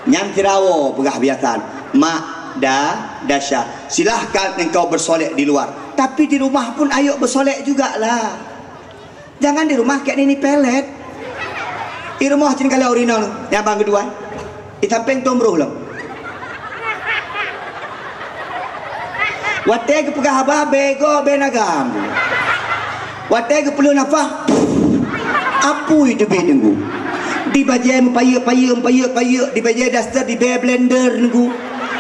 Nyan sirawoe peugah biasa. Mak, da, dasya. Silahkan engkau bersolek di luar. Tapi di rumah pun ayo bersolek jugalah. Jangan di rumah kayak nini pelet. Di rumah cin kalau ureuëng inong nyang bang kedua. Di sampéng tom roh lom. Watée geupeugah haba bego ben agam. Watée geupeuleueh nafah, apui teubiet teungku. Di bajée meupayeuk-payeuk, meupayeuk-payeuk, di bajée daster, di bée blender teungku.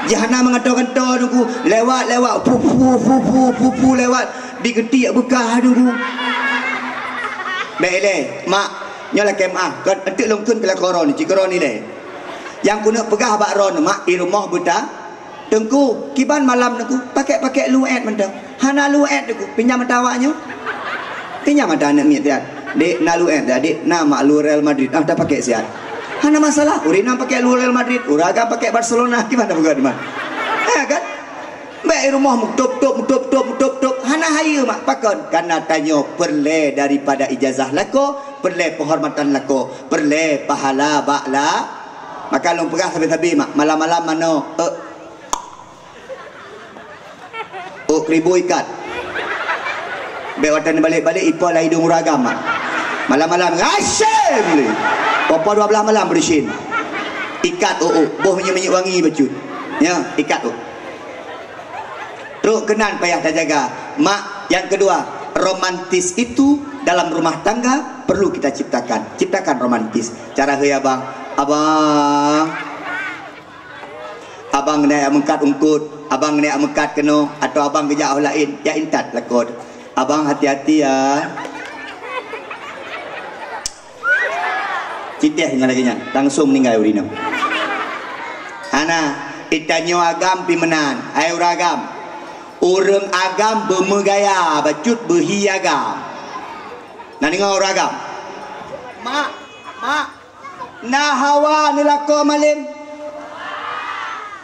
Jih hana meugantoe-gantoe teungku. Lewat-lewat, pu, pu, pu, pu, pu, pu, lewat. Digeutik beukah teungku. Bék ilée, mak, nyoe lakée meuah, kon enteuk lôn kheun keu lakoe droeneuh, cit keu droeneuh ilée. Nyang keuneuk peugah bak droeneuh, mak, di rumoh beuta. Teungku, kiban malam teungku, pakék-pakék luet mantong. Hana luet teungku, pinjam mata awak nyoe. Pinjam mata aneuk miet siat. Dek, na luet siat, dek, na mak luet Real Madrid. Ah, tapakék siat. Hana masalah, ureuëng inong pakék luet Real Madrid, ureuëng agam pakék Barcelona, kiban tapeugah teuma. Ha kan? Bék i rumoh meutôp-tôp, meutôp-tôp, meutôp-tôp. Hana hayeue mak pakon. Kana tanyoe peureulée daripada ijazah lakoe, peureulée peuhormatan lakoe, peureulée pahala bak la-, maka lôn peugah sabe-sabe mak, malam-malam manoe, eh, ôk keureubui ikat. Bék watée neubalek-balek ipo lam idong ureuëng agam mak. Malam-malam, asyik mulai. Popo dua belas malam beuresin. Ikat ôk, ôk. Boh minyeuk-minyeuk wangi bacut. Ya, ikat ôk. Trok keunan payah tajaga. Mak, yang kedua, romantis itu dalam rumah tangga perlu kita ciptakan. Ciptakan romantis. Cara hei abang, abang, abang keuneuk meukat ungkot, abang keuneuk meukat keunoe, atau abang geujak ho laén, ya intat lakoe. Abang hati-hati ya. Citéh ngon lagée nyan, langsung meuninggai ureuëng inong. Hana, itanyoe agam pi meunan, hai ureuëng agam. Ureuëng agam beumeugaya bacut beuhi agam. Na deungoe ureuëng agam? Mak, mak, na hawa neulakoe malém?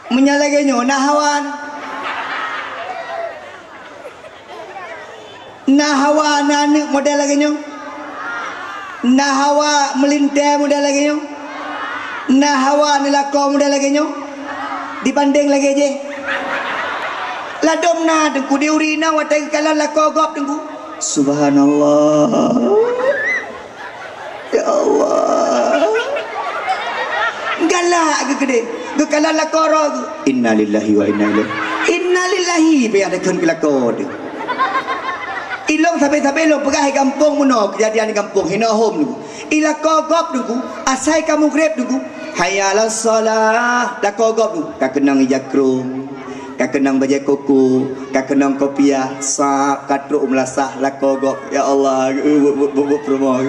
Meunyoe lagée nyoe, na hawa. Na hawa na aneuëk model lagée nyoe? Na hawa meulintée model lagée nyoe? Na hawa neulakoe model lagée nyoe? Dibandéng lagée jéh? Ladôm na teungku di ureuëng inong watée geukalon lakoe gob teungku. Subhanallah. Ya Allah. Galak geuh keudeh. Geukalon lakoe roh geuh. Innalillahi wa inna ilaihi. Innalillahi payah takheun keu lakoe teuh. Ilong sabe-sabe lôn peugah di gampông meunoe, keujadian di gampông, hinoe hom nunggu. Ilako gob nunggu, asai ka mugreb nunggu. Hayya 'alas shalah, lako gob nunggu. Ka keunong ija krong, ka keunong bajée koko, ka keunong kopiah, sab ka trok meulasah lako gob. Ya Allah, bu-, bu-, bu-, bu-, peurumoh.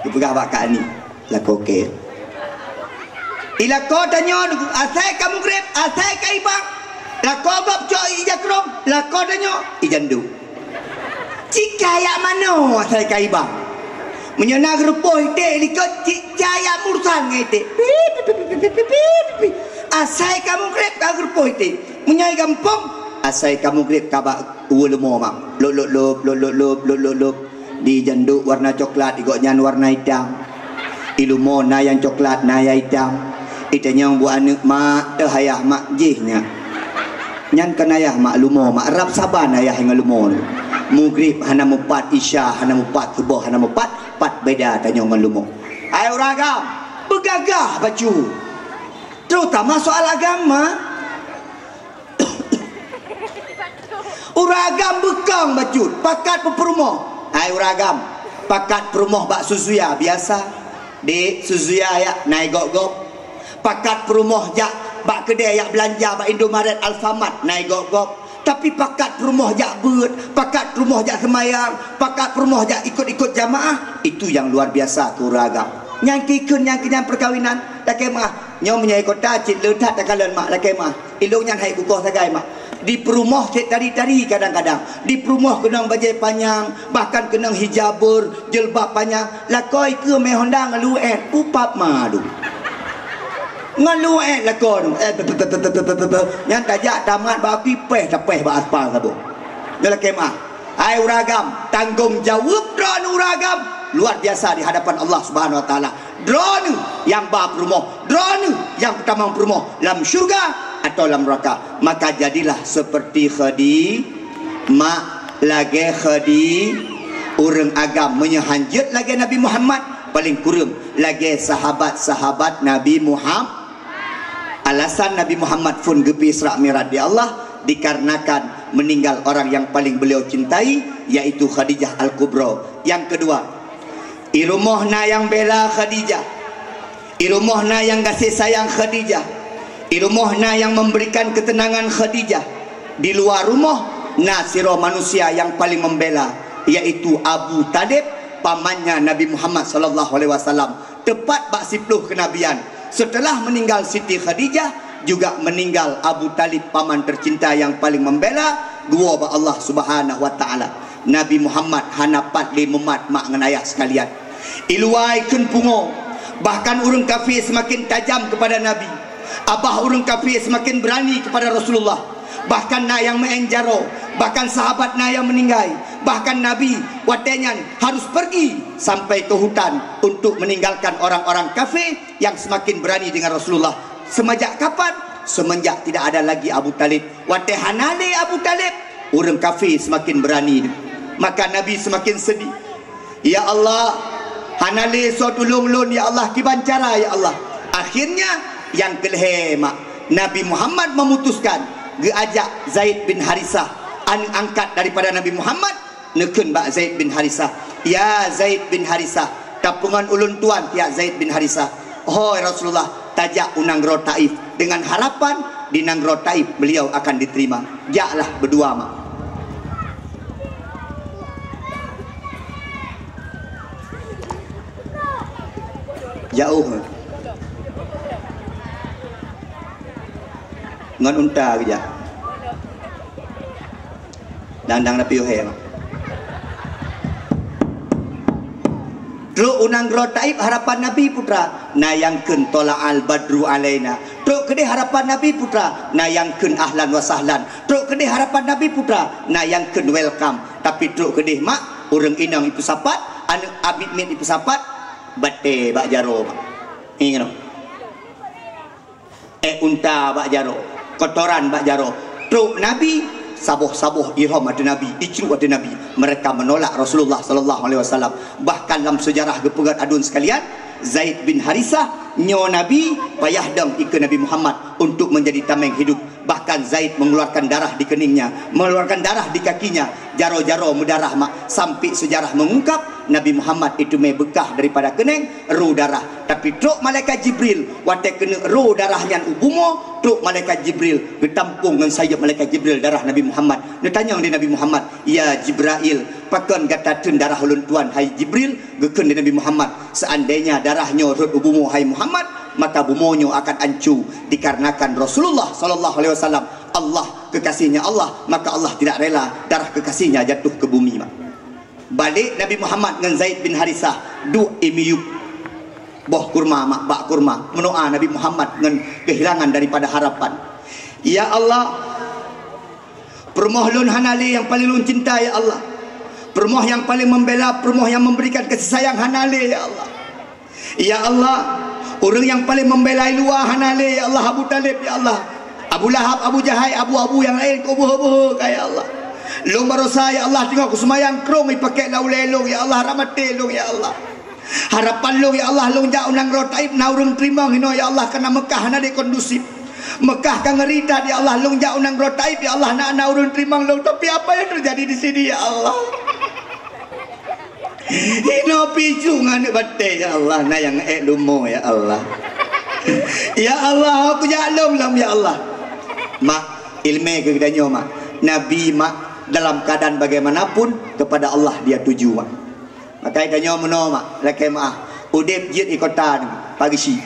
Geupeugah bak Kak Ani. Lako kèe. Ilako tanyoe, asai ka mugreb, asai ka iba. Lako gob cok ija krong, lako tanyoe ija nduk. Cit kajak manoe asai ka iba. Meunyoe na geurupoh iték likot, cit kajak mursan ngon iték. Pip, pip, pip. Asai ka mugreb ka geurupoh iték. Meunyoe i gampông, asai ka mugreb ka bak uwe leumo mak. Lop, lop, lop, lop, lop, lop, lop, lop, lop. Di janduk warna coklat, di gobnyan warna itam. Di leumo na nyang coklat, na nyang itam. Di tanyong buet aneuk mak, teuh ayah mak jih nyan. Nyan kon ayah mak, leumo mak. Rab saban ayah ngon leumo. Mugreb hana mupat, isya hana mupat, suboh hana mupat, pat beda tanyong ngon leumo. Hai ureueng agam, beugagah bacut. Terutama soal agama. Ureueng agam beukong bacut, pakat peupeurumoh. Hai ureueng agam, pakat peurumoh bak Suzuya biasa. Dek, Suzuya jak na i gob-gob. Pakat peurumoh jak bak keudè jak beulanja bak Indomaret, Alfamart na i gob-gob. Tapi pakat peurumoh jak beuet, pakat peurumoh jak seumayang, pakat peurumoh jak ikot-ikot jamaah, itu nyang luar biasa keu ureueng agam. Nyang keu ikheun nyang keu nyan peukawinan, lakèe meu'ah. Nyoe meunyoe i kota cit le that takalon mak, lakèe meu'ah. Ilong nyan hai kukoh sagai mak. Di peurumoh cit tari-tari kadang-kadang. Di peurumoh keunong bajèe panyang, bahkan keunong hijab beur, jilbab panyang. Lakoe ikeue mè Honda ngon luwet, upap madu. Ngon luwet lakoe. Eh, te, te, te. Nyan tajak tamat bak api, péh tapéh bak aspal saboh. Nyoe lakèe meu'ah. Hai ureueng agam, tanggong jaweueb droeneuh ureueng agam luar biasa di hadapan Allah Subhanahu Wa Taala. Droeneuh nyang ba peurumoh, droeneuh nyang peutamong peurumoh lam syeuruga atawa lam neuraka. Maka jadilah seperti Khadi-, mak lagèe Khadi-, ureueng agam meunyoe hanjeuet lagèe Nabi Muhammad, paling kureueng lagèe sahabat-sahabat Nabi Muham-, Alasan Nabi Muhammad phon geupeu Isra Mi'raj di Allah, dikarenakan meninggal orang yang paling beliau cintai, yaitu Khadijah Al-Kubra. Yang kedua, i rumoh na nyang bela Khadijah. I rumoh na nyang gaséh sayang Khadijah. I rumoh na nyang memberikan ketenangan Khadijah. Di luar rumoh na sidroe manusia nyang paling membela, yaitu Abu Thalib, pamannya Nabi Muhammad sallallahu alaihi wasallam. Tepat bak siplôh keunabian, seuteulah meuninggal Siti Khadijah, juga meuninggal Abu Thalib, paman teucinta nyang paleng membela, geuwoe bak Allah Subhanahu wa Ta'ala. Nabi Muhammad hana pat lé mumat mak ngon ayah seukalian. I luwa ikheun pungo, bahkan ureuëng kafé seumaken tajam keupada Nabi. Abah ureuëng kafé seumaken beurani keupada Rasulullah. Bahkan na nyang meu'en jaroe, bahkan sahabat na nyang meuninggai, bahkan Nabi watée nyan harus pergi sampai ke hutan untuk meninggalkan orang-orang kafé yang semakin berani dengan Rasulullah. Semenjak kapan? Semenjak tidak ada lagi Abu Thalib. Watée hana lé Abu Thalib, ureuëng kafé semakin berani. Maka Nabi semakin sedih. Ya Allah, hana lé soe tulông lôn, ya Allah, kiban cara, ya Allah. Akhirnya, nyang keulhée mak, Nabi Muhammad memutuskan geuajak Zaid bin Harisah, aneuk angkat daripada Nabi Muhammad, neukheun bak Zaid bin Harisah, "Ya Zaid bin Harisah, tapeungon ulôn tuan tiak Zaid bin Harisah." "Hôi Rasulullah, tajak u nanggroe Taif, dengan harapan di nanggroe Taif beliau akan diterima." Jaklah beudua mak. Jauh. Ngon unta geujak. Dang-dang na piôh he. Trok u nanggroe Taif harapan Nabi putra, na nyang kheun thala'al badru alaina. Trok keudeh harapan Nabi putra, na nyang kheun ahlan wa sahlan. Trok keudeh harapan Nabi putra, na nyang kheun welcome. Tapi trok keudeh mak, ureuëng inong ipeusapat, aneuk amit-mit ipeusapat, batée bak jaroe mak. Ingat. Ék unta bak jaroe, kotoran bak jaroe. Trok Nabi, saboh-saboh ihram ateueh Nabi, icruk ateueh Nabi. Mereka menolak Rasulullah sallallahu alaihi wasallam. Bahkan lam seujarah geupeugah aduen sekalian, Zaid bin Harisah nyoe Nabi payah dong ikeue Nabi Muhammad untuk menjadi tameng hidup. Bahkan Zaid mengeluarkan darah di keningnya, mengeluarkan darah di kakinya, jaroe-jaroe meudarah mak, sampai sejarah mengungkap Nabi Muhammad itu mé beukah daripada kening, roh darah. Tapi trok malaikat Jibril, watée keuneuk roh darah nyan u bumoe, trok malaikat Jibril geutampong ngon sayeuep malaikat Jibril darah Nabi Muhammad. Neutanyong di Nabi Muhammad, "Ya Jibrail, pakon gata theun darah ulôn tuan, hai Jibril?" Geukheun di Nabi Muhammad, "Seandainya darah nyoe rhot u bumoe, hai Muhammad, maka bumoe nyoe akan ancu, dikarenakan Rasulullah sallallahu alaihi wasallam, Allah, kekasihnya Allah, maka Allah tidak rela darah kekasihnya jatuh ke bumi." Mak. Balek Nabi Muhammad ngon Zaid bin Harisah duek i miyueb boh kurma, mak, bak kurma. Meudoa Nabi Muhammad ngon kehilangan daripada harapan. Ya Allah, peurumoh lôn hana lé nyang paleng lôn cinta, ya Allah. Peurumoh nyang paleng membela, peurumoh nyang memberikan kasih sayang hana lé, ya Allah. Ya Allah, ureuëng nyang paleng membela i luwa hana lé, ya Allah, Abu Thalib, ya Allah. Abu Lahab, Abu Jahai, abu-abu nyang laén keu beuhe-beuhe ka, ya Allah. Lôn barosa, ya Allah, teungoh kuseumayang krong ipakék lam ulée lôn, ya Allah, rahmat lôn, ya Allah. Harapan lôn, ya Allah, lôn jak u nanggroe Taif na ureuëng teurimong hinoe, ya Allah, karena Mekah hana deh kondusif. Mekah ka ngeri that, ya Allah, lôn jak u nanggroe Taif, ya Allah, na, na ureuëng teurimong lôn. Tapi apa yang terjadi di sini, ya Allah? Hinoe pih ju ngon aneuk batée, ya Allah, na nyang ék lumoe, ya Allah. Ya Allah, kujak lom-lom, ya Allah. Mak, iéleumé keu geutanyoe, mak. Nabi, mak, dalam keadaan bagaimanapun kepada Allah dia tuju, mak. Maka geutanyoe meunoe, mak, lakée meuáh. Udeb jeuet i kota nyoe, Pak Geuchik.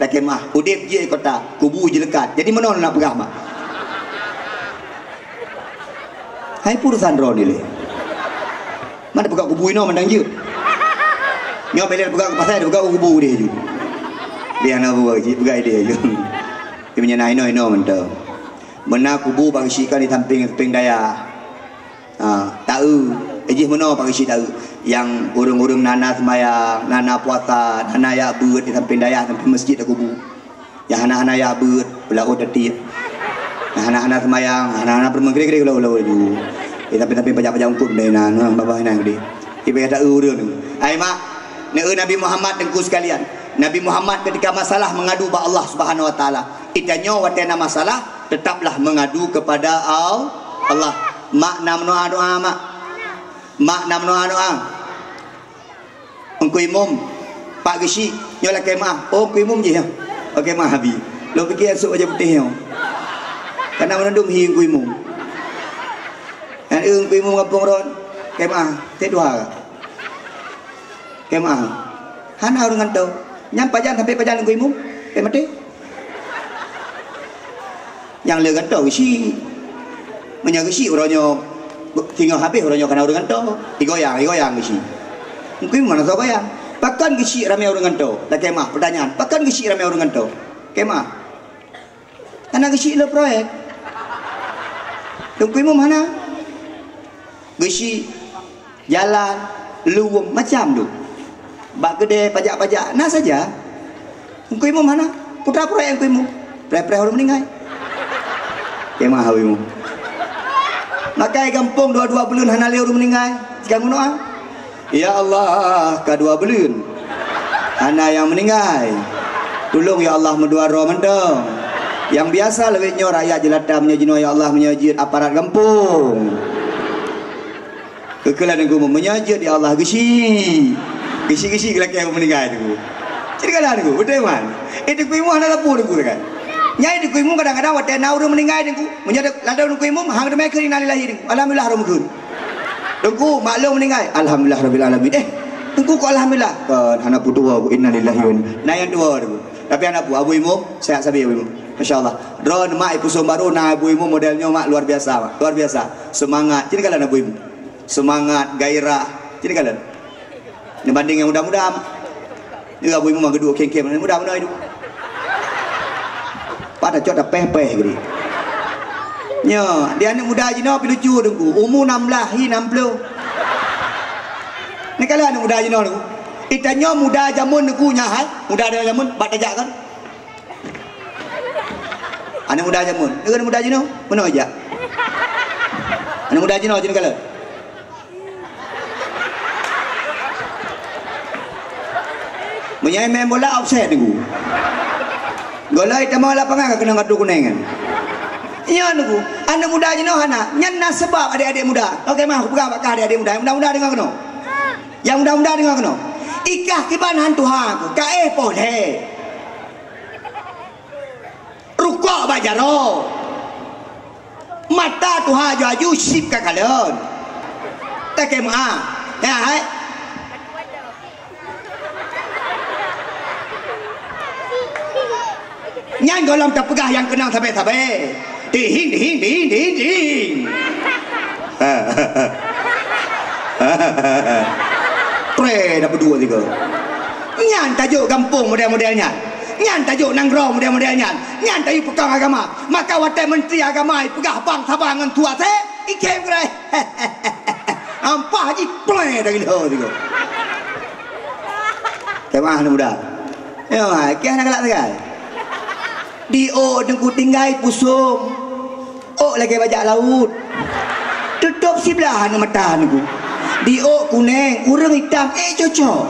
Lakée meuáh, udeb jeuet i kota, kubu jeuleukat. Jadi meunoe na peugah, mak. Hai, peue urusan droeneuh lé. Mana peugah kubu inoe mandang jeuet. Nyoe bela peugah keu pasai, peugah kubu deh ju. Dia na buat cit peugah ideh ju. Dia punya na inoe-inoe mantong. Meunan kubu Pak Geuchik kan di samping-samping dayah. Ha, taeu, eh, jih meunoe Pak Geuchik taeu. Nyang ureuëng-ureuëng na na seumayang, na na puasa, na na jak beuet di samping dayah, samping masjid ada kubu. Nyang hana-hana jak beuet, u laôt tatiek. Nyang hana-hana seumayang, hana-hana peurumoh, kira-kira u laôt-laôt laju. Eh, tapi-tapi pajak-pajak ungkup deh na, na babah na gede. Ibadah taeu ureuëng tu. Ai mak, neu Nabi Muhammad teungku sekalian. Nabi Muhammad ketika masalah mengadu bak Allah Subhanahu Wa Taala. Geutanyoe watée na masalah, tetaplah mengadu kepada Al-, Allah. Mak na meudoa-doa, mak. Mak na meudoa-doa. Teungku Imum, Pak Geuchik, nyoe lakée meuáh. Oh, Teungku Imum jih nyoe. Oke, meuáh Abi. Lôn piké sôk bajée putéh nyoe. Kana meunundum hi Teungku Imum. Nyan, eh, Teungku Imum gampông ron. Lakée meuáh. Teuh dua. Lakée meuáh. Hana ureuëng gantoe. Nyan pajan sampai pajan Teungku Imum. Lakée maté. Nyang le gantoe Geuchik. Meunyoe Geuchik uroe nyoe singoh habéh, uroe nyoe kana ureuëng gantoe. Igoyang, igoyang Geuchik. Mungkin mana soe goyang. Pakon Geuchik ramé ureuëng gantoe? Lakée meuáh, pertanyaan. Pakon Geuchik ramé ureuëng gantoe? Lakée meuáh. Kana Geuchik le proyek. Teungku Imum hana. Geuchik, jalan, luwum, macam tu. Bak keudè pajak-pajak, na saja. Teungku Imum hana. Putra purée Teungku Imum. Preh-preh ureuëng meuninggai. Lakée meuáh Teungku Imum. Maka gampông dua-dua buleuen hana lé ureuëng meuninggai. Sigang meunoe. Ya Allah, ka dua buleuen. Hana nyang meuninggai. Tulông ya Allah meudua droe mantong. Nyang biasa lawét nyoe rakyat jeulata meunyoe jinoe ya Allah meunyoe jeuet aparat gampông. Keukeula Teungku Imum, meunyoe jeuet ya Allah Geuchik. Geuchik-geuchik lakée meuninggai Teungku. Cit kala Teungku, beutôi man. Eh, Teungku Imum hana lapor Teungku kan. Nyai Teungku Imum kadang-kadang watée na ureuëng meuninggai Teungku. Meunyoe ladôm Teungku Imum, hang teumé kheun innalillahi Teungku. Alhamdulillah ureuëng meukeun. Teungku, mak lôn meuninggai. Alhamdulillah rabbil alamin. Eh, Teungku kok alhamdulillah? Kan hana peutuha ku innalillahi wa inna. Na nyang tuha Teungku. Tapi hana peue, Abu Imum, sehat sabe Abu Imum. Masya Allah. Droeneuh mak i Pusong Baru na Abu Imum model nyoe mak luar biasa, mak. Luar biasa. Semangat. Cit kala Abu Imum. Semangat, gairah. Cit kala. Neubandéng nyang muda-muda, mak. Ni Abu Imum mah geuduek khém-khém, muda-muda itu. Pat tacok tapéh-péh geude. Nyoe, di aneuk muda jinoe pi lucu Teungku. Umu nam blaih, hi nam ploh. Ni kala aneuk muda jinoe Teungku. Itanyoe muda jameun Teungku nyan hai. Muda jameun, bak tajak kan. Aneuk muda jameun. Ni aneuk muda jinoe, meunoe jak. Aneuk muda jinoe, jinoe kala. Meunyoe main bola offside Teungku. Golai tamong lapangan ka keunong kartu kunéng kan. Nyan ku, aneuk muda jinoe hana. Nyan na seubab adék-adék muda. Oke, mah, kupeugah bak kah adék-adék muda. Nyang muda-muda deungoe keunoe. Nyang muda-muda deungoe keunoe. Ikah kiban han tuha ku, ka éh poh lhèe. Rukok bak jaroe. Mata tuha aju-aju, sip ka kalon. Takée meu'ah. Ya, hai. Nyan gohlom tapeugah nyang keunong sabe-sabe. Tihing, tihing, tihing, tihing, tihing. Tré dah berdua tiga. Nyan tajok gampông model-model nyan. Nyan tajok nanggroe model-model nyan. Nyan tajok peukong agama. Maka watée menteri agama ipeugah bang saban ngon tuha sé, ikém keureh. Ampah jih pleng dari lho sigoe. Kemah aneuk muda. Ya, kiah na galak sagai. Di ôk teungku tinggai pusong. Ôk lagée bajak laut. Tutôp siblah aneuk mata teungku. Di ôk kuneng, ureueng itam, eh, cocok.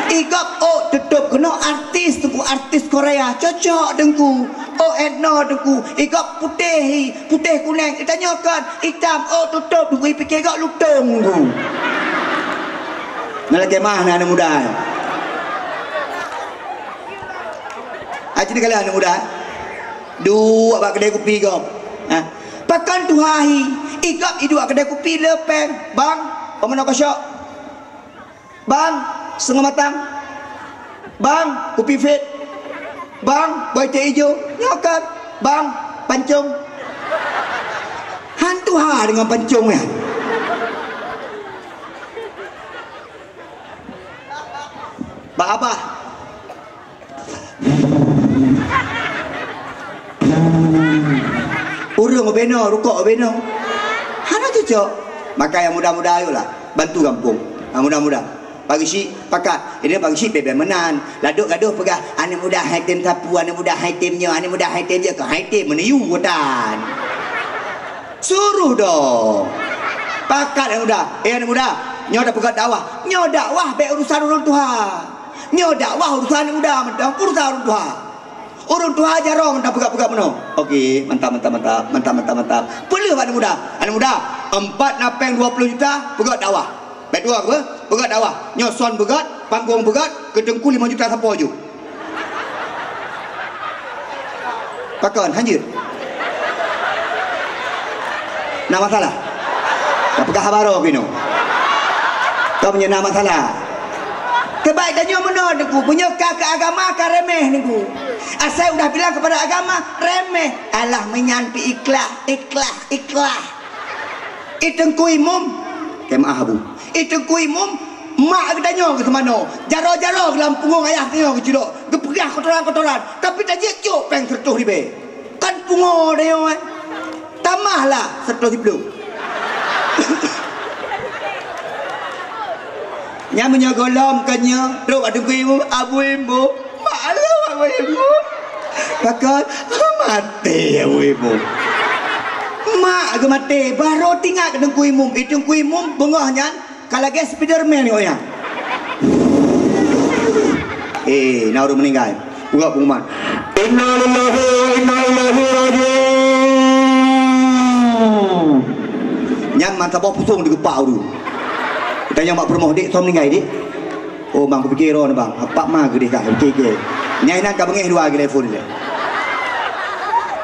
Igop ôk tutôp keunoe artis teungku, artis Korea, cocok teungku. Ôk Etno teungku, igop putéh, putéh kuneng, itanyoe kon itam, ôk tutôp teungku, ipike gop lutông teungku. Na lagée mah na aneuk muda. Aci ni kalian aneuk muda. Duek bak keudè kupi gop. Ha. Pakon tuha hi, igop iduek keudè kupi le péng, bang, peue meunoe keusyok. Bang, seungoh matang. Bang, kupi fit. Bang, boh iték ijo. Nyoe kan. Bang, pancong. Han tuha deungon pancong nyan. Bak abah. Ureueng ubé noe, rukok ubé noe. Hana cocok. Maka nyang muda-muda, ayolah, bantu gampông. Nyang muda-muda. Pageusik pakat. Ini pageusik bèe-bèe meunan. Ladôm gadoh peugah, aneuk muda hai tem sapeue, aneuk muda hai tem nyoe, aneuk muda hai tem jih, keu hai tem meuneu yu tan. Suruh dong. Pakat aneuk muda. Eh, aneuk muda, nyoe tapeugah dakwah. Nyoe dakwah bèk urusan ureueng tuha. Nyoe dakwah urusan aneuk muda mantong, urusan ureueng tuha. Ureueng tuha jaroe mantong peugah-peugah meunoe. Oke, mantap, mantap, mantap. Mantap, mantap, mantap. Peuleueh bak aneuk muda. Aneuk muda, empat na péng dua puluh juta, peugah dakwah. Bèk dua apa? Peugah dakwah. Nyoe sound beugöt, panggong beugöt, keu teungku lima juta sapo ju. Pakon, hanjeuet. Na masalah? Tapeugah haba roh keunoe. Ka meunyoe na masalah. Keubai tanyoe meunoe teungku, meunyoe ka keu agama ka remeh teungku. Asai udah bilang keupada agama, remeh. Alah meunyan pi ikhlas, ikhlas, ikhlas. I teungku imum, keu maah abu. I teungku imum, mak geutanyoe geuseumanoe, jaroe-jaroe lam pungong ayah tanyoe geucilok, geupeugah kotoran-kotoran, tapi tajeuet cok péng siratoh ribèe. Kan pungo tanyoe, eh? Tamahlah siratoh siplôh. Nyan meunyoe gohlom keu nyoe, trok bak teungku imum, abu imum. Mak lôn awai bu. Pakon? Maté awai bu. Mak geumaté, barô teuingat keu teungku imum. I teungku imum beungoh nyan ka lagèe Spiderman nyoe nyan. Eh, na ureueng meuninggai. Uroe pengumuman. Innalillahi wa inna ilaihi raji'un. Nyan mantap boh pusong digeupak ureueng. Tanyong bak peurumoh, "Dek, soe meuninggai, Dek?" "Oh, bang, kupike droeneuh, bang. Apak ma geudeh kah, kupike." Nyang inan ka beungéh dua geulepon lé.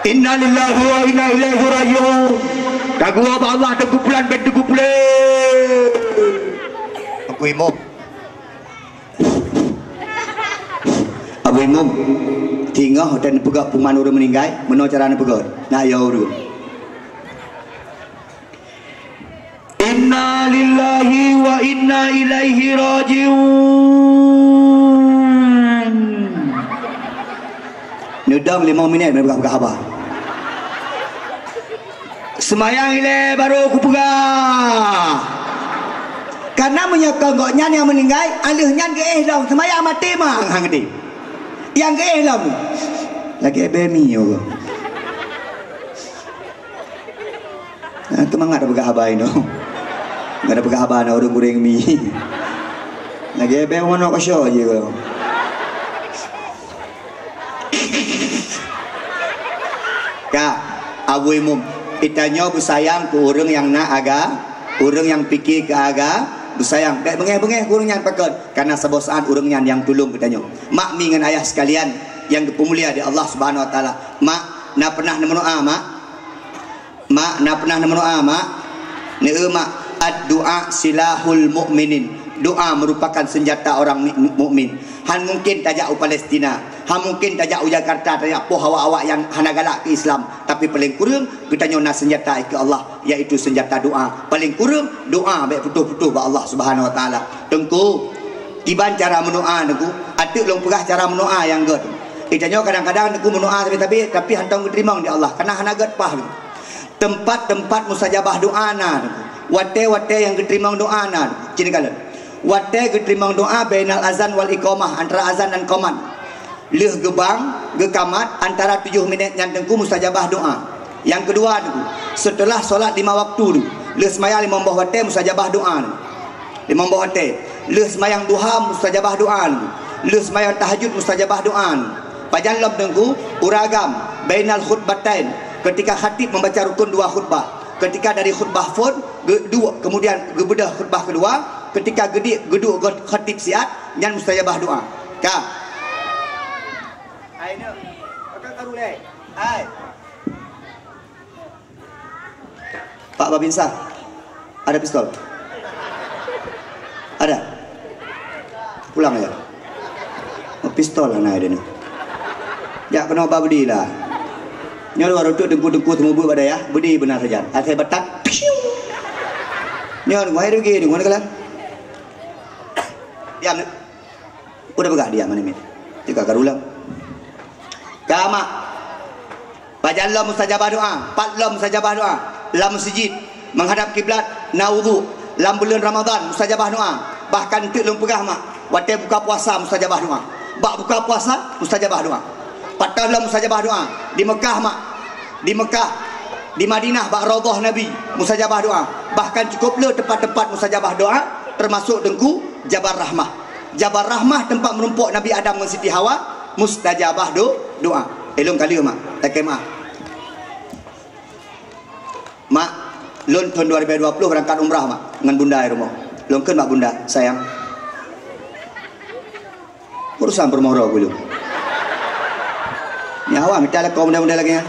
Innalillahi wa inna ilaihi raji'un. Tagoe bak Allah, teungku pulan, ben teungku pulan. Aku imum. Abu Imum, singoh watèe neupeugöt pengumuman ureueng meuninggai, meunoe cara neupeugöt. Nak yo ureueng. Inna lillahi wa inna ilaihi raji'un. Neudong limong minèt, meupeugah-peugah haba. Seumayang ilèe barô kupeugah. Kareuna meunyoe kon gobnyan nyang meuninggai, a lheueh nyan geuéh lom, seumayang maté meuhang-hang geuh. Nyang geuéh lom. Lagèe bèe mi nyoe. Ah, teumangat tapeugah haba inoe. Ka tapeugah haba na ureueng gurèng mi. Lagèe bèe manok keusyok jih keuh. Ka. Abu Imum, geutanyoe beusayang keu ureuëng nyang na aga, ureuëng nyang pike keu aga, beusayang. Bék beungéh-beungéh keu ureuëng nyan pakon, karena saboh saát ureuëng nyan nyang tulông geutanyoe. Mak, mi ngon ayah sekalian nyang geupeumulia di Allah Subhanahu Wa Taala. Mak, na pernah neumeudoá, Mak? Mak, na pernah neumeudoá, Mak? Neu, Mak, ad-du'a silahul mu'minin. Doa merupakan senjata orang mi-, mukmin. Han mungkin tajak u Palestina, han mungkin tajak u Jakarta, tajak poh awak-awak nyang hana galak keu Islam. Tapi paléng kureueng geutanyoe na senjata keu Allah, yaitu senjata doa. Paléng kureueng doa bék putôh-putôh bak Allah Subhanahu Wa Taala. Teungku, kiban cara meudoa, Teungku? Ateueh lôn peugah cara meudoa nyang gét. Geutanyoe kadang-kadang, Teungku, meudoa sabe-sabe, tapi hantom geuteurimong di Allah, karena hana gét paih. Teumpat-teumpat mustajabah doa na, Teungku. Watée-watée nyang geuteurimong doa na, Teungku. Cit kalon. Watée geuteurimong doa bainal azan wal iqamah, antara azan dan qomat. Lheueh geubang, geukamat, antara tujoh minét nyan, Teungku, mustajabah doa. Nyang keudua, Teungku, seuteulah solat lima waktu, Teungku, lheueh seumayang limong boh watée, mustajabah doa, Teungku. Limong boh watée. Lheueh seumayang duha, mustajabah doa, Teungku. Lheueh seumayang tahajud, mustajabah doa, Teungku. Pajan lom, Teungku, ureuëng agam, bainal khutbatain, ketika khatib membaca rukun dua khutbah, ketika dari khutbah phon, geuduek, kemudian geubeudôh khutbah keudua, ketika geudiek geuduek khatib siat, nyan mustajabah doa. Ka. Hai, nyoe. Pakai karu lé. Hai. Pak Babinsa, ada pistol? Ada? Pulang aja. Oh, pistol hana ada ni. Jak keunoe ba beudi lah. Nyoe dua reutôk teungku-teungku seumeubeuet bak dayah, beudi beuna sajan. Asai batat, piu! Nyoe, wahai rugi, deungon keulan. Diam, Nek. Udah peugah diam, Nek. Teuka karu lom. Ka, Mak. Pajan lom mustajabah doa, pat lom mustajabah doa. Lam meuseujid, meuhadab kiblat, na udhu. Lam buleuen Ramadhan, mustajabah doa. Bahkan teuk lôn peugah, Mak, watée buka puasa mustajabah doa. Bak buka puasa, mustajabah doa. Pat lom mustajabah doa. Di Mekah, Mak. Di Mekah, di Madinah, bak Raudhah Nabi, mustajabah doa. Bahkan cukup le teumpat-teumpat mustajabah doa, teumasok Teungku, Jabal Rahmah. Jabal Rahmah teumpat meurumpok Nabi Adam ngon Siti Hawa, mustajabah do-, doa. Eh, lôn ka lheueh, Mak. Lakée meuah. Mak, lôn thon dua ribu dua puluh beurangkat umrah, Mak, ngon bunda di rumoh. Lôn kheun bak bunda, "Sayang, urosan peurumoh droe keu lôn." Nyan awak mita lakoe model-model lagée nyan.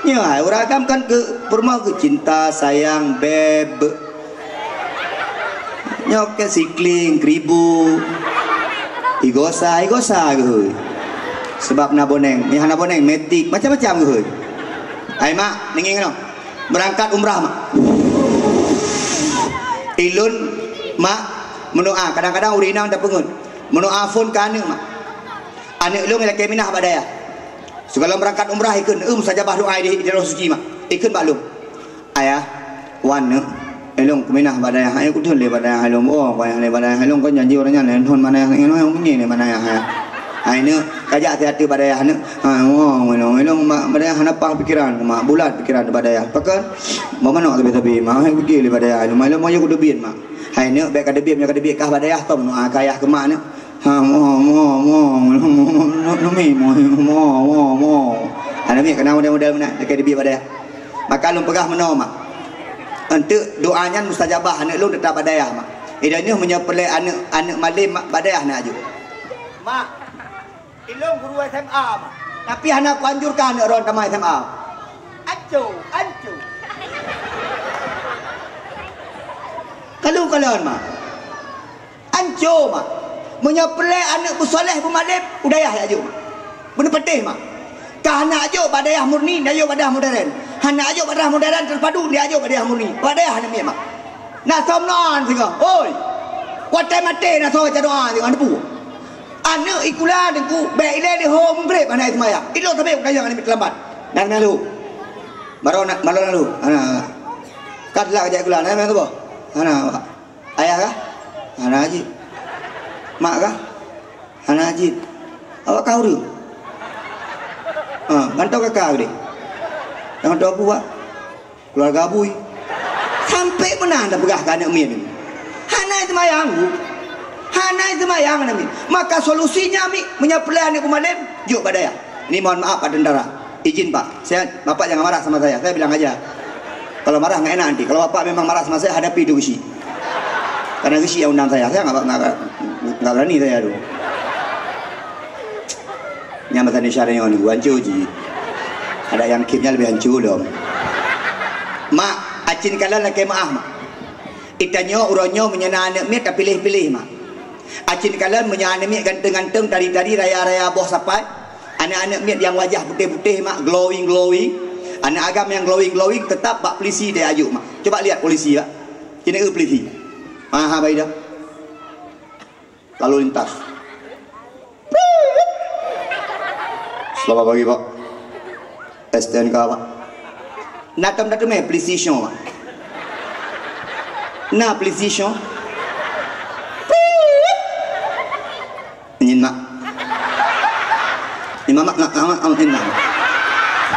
Nyoe hai ureuëng agam kan keu peurumoh keu cinta, sayang, beb. Nyoe keu sikling, kribu. Igosa, igosa geuhôi. Sebab na boneng, nyan hana boneng, metik, macam-macam geuhôi. Hai, Mak, deungoe keunoe. Beurangkat umrah, Mak. Ilôn, Mak, meudoa, kadang-kadang ureuëng inong tapeungeut. Meudoa phon keu aneuëk, Mak. Aneuëk lôn lakée minah bak dayah. Sigohlom beurangkat umrah ikheun, "Eu, mustajabah doa di, di Tanah Suci, Mak." Ikheun bak lôn, "Ayah, wan neuk, ilôn keuminah bak dayah, ayah kuthon lé bak dayah ilôn, oh, payah lé bak dayah ilôn, kon janji ureuëng nyan, lôn thon bak dayah, ilôn nyang bunyi lé bak dayah, ayah." Hai neuk, kajak hati-hati bak dayah neuk. Ha, oh, ilôn, ilôn bak, bak dayah hana paih pikeran, Mak, bulat pikeran bak dayah. Pakon? Bak manok sabe-sabe, Mak, hai kuthon lé bak dayah ilôn, Mak, ilôn moyue kuteubiet, Mak. Hai neuk, bék ka teubiet, meunyoe ka teubiet kah bak dayah, tom, ah, keu ayah keu mak neuk. Ha, mo, mo, mo, mo, mo, mo, mo. Aneuk miet keunan model-model meunan, lakée teubiet bak dayah. Maka lôn peugah meunoe, Mak. Eunteuk doa nyan mustajabah, aneuk lôn teutap bak dayah, Mak. Idan nyoe meunyoe peureulée aneuk, aneuk malem, Mak, bak dayah na jok. Mak, ilôn guru S M A, Mak. Tapi hana kuanjurkan aneuk droen tamah S M A. Anco, anco. Kalu kalon, Mak. Anco, Mak. Meunyoe peureulée aneuk beusoléh beumalem, u dayah jak jok, Mak. Beuneupatéh, Mak. Ka hana jok bak dayah murni, na jok bak dayah modern. Hana jok bak dayah modern teupadu, na jok bak dayah murni. Bak dayah aneuk miet, Mak. Na som non singoh. Oi. Watée maté na soe baca doa singoh, neupue. Aneuk ikula Teungku, bék ilée lé ho mugreb hana seumayang. Ilôn sabe kutanyong aneuk miet teulambat. Na, na lôn. Baroe na, baroe na lôn. Hana. Ka teulak jak ikula, na meusaboh. Hana, Pak. Ayah kah? Hana jih. Mak kah? Hana jih. Awak kah ureuëng? Ha, gantoe kaka deh. Gantoe buah. Keuluwarga bui. Sampoe meunan tapeugah keu aneuk miet. Hana seumayang, Bu. Hana seumayang aneuk miet. Maka solusinya, Mi, meunyoe peureulée aneuk beumalem, jok bak dayah. Ni mohon maaf, Pak Tentara. Izin, Pak, saya, Bapak jangan marah sama saya. Saya bilang aja. Kalau marah nggak enak nanti. Kalau Bapak memang marah sama saya, hadapi itu geusyik. Karena geusyik yang undang saya. Saya nggak, nggak, nggak, nggak berani saya tu. Nyang masa ni syariah ni, hancur ji. Ada yang kimnya lebih hancur lom. Mak, acin kalon lakée meu'ah, Mak. Itanyoe uroe nyoe meunyoe na aneuk miet tapiléh-piléh, Mak. Acin kalon meunyoe aneuk miet ganteng-ganteng, tari-tari, raya-raya boh sapai. Aneuk-aneuk miet nyang wajah putéh-putéh, Mak, glowing-glowing. Aneuk agam nyang glowing-glowing teutap bak polisi deh ajuk, Mak. Coba lihat polisi, Pak. Keuneuk polisi. Aha, baik dah. Lalu lintas. Selamat pagi, Pak. S T N K, Pak. Na tom na teumé polisi syoe, Pak. Na polisi syoe. Nyin, Mak. Ni mamak nak, nak, nak, nak, nak.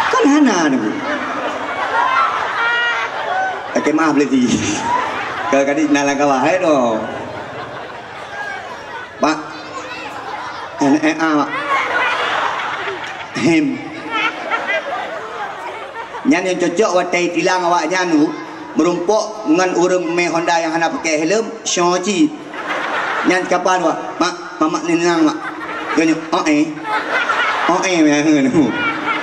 Kan hana ni. Lakée meu'ah polisi. Kalau tadi na lam kawah, hai dong. Pak. Eh, eh, ah, Pak. Hem. Nyan nyang cocok watée tilang awaknyan, meurumpok ngon ureuëng mé Honda nyang hana pakai helm, syoe cit. Nyan kapan, Pak? Mak, mamak ni nang, Mak. Geunyoe, oh, eh. Oh, eh, meunan ngeunu.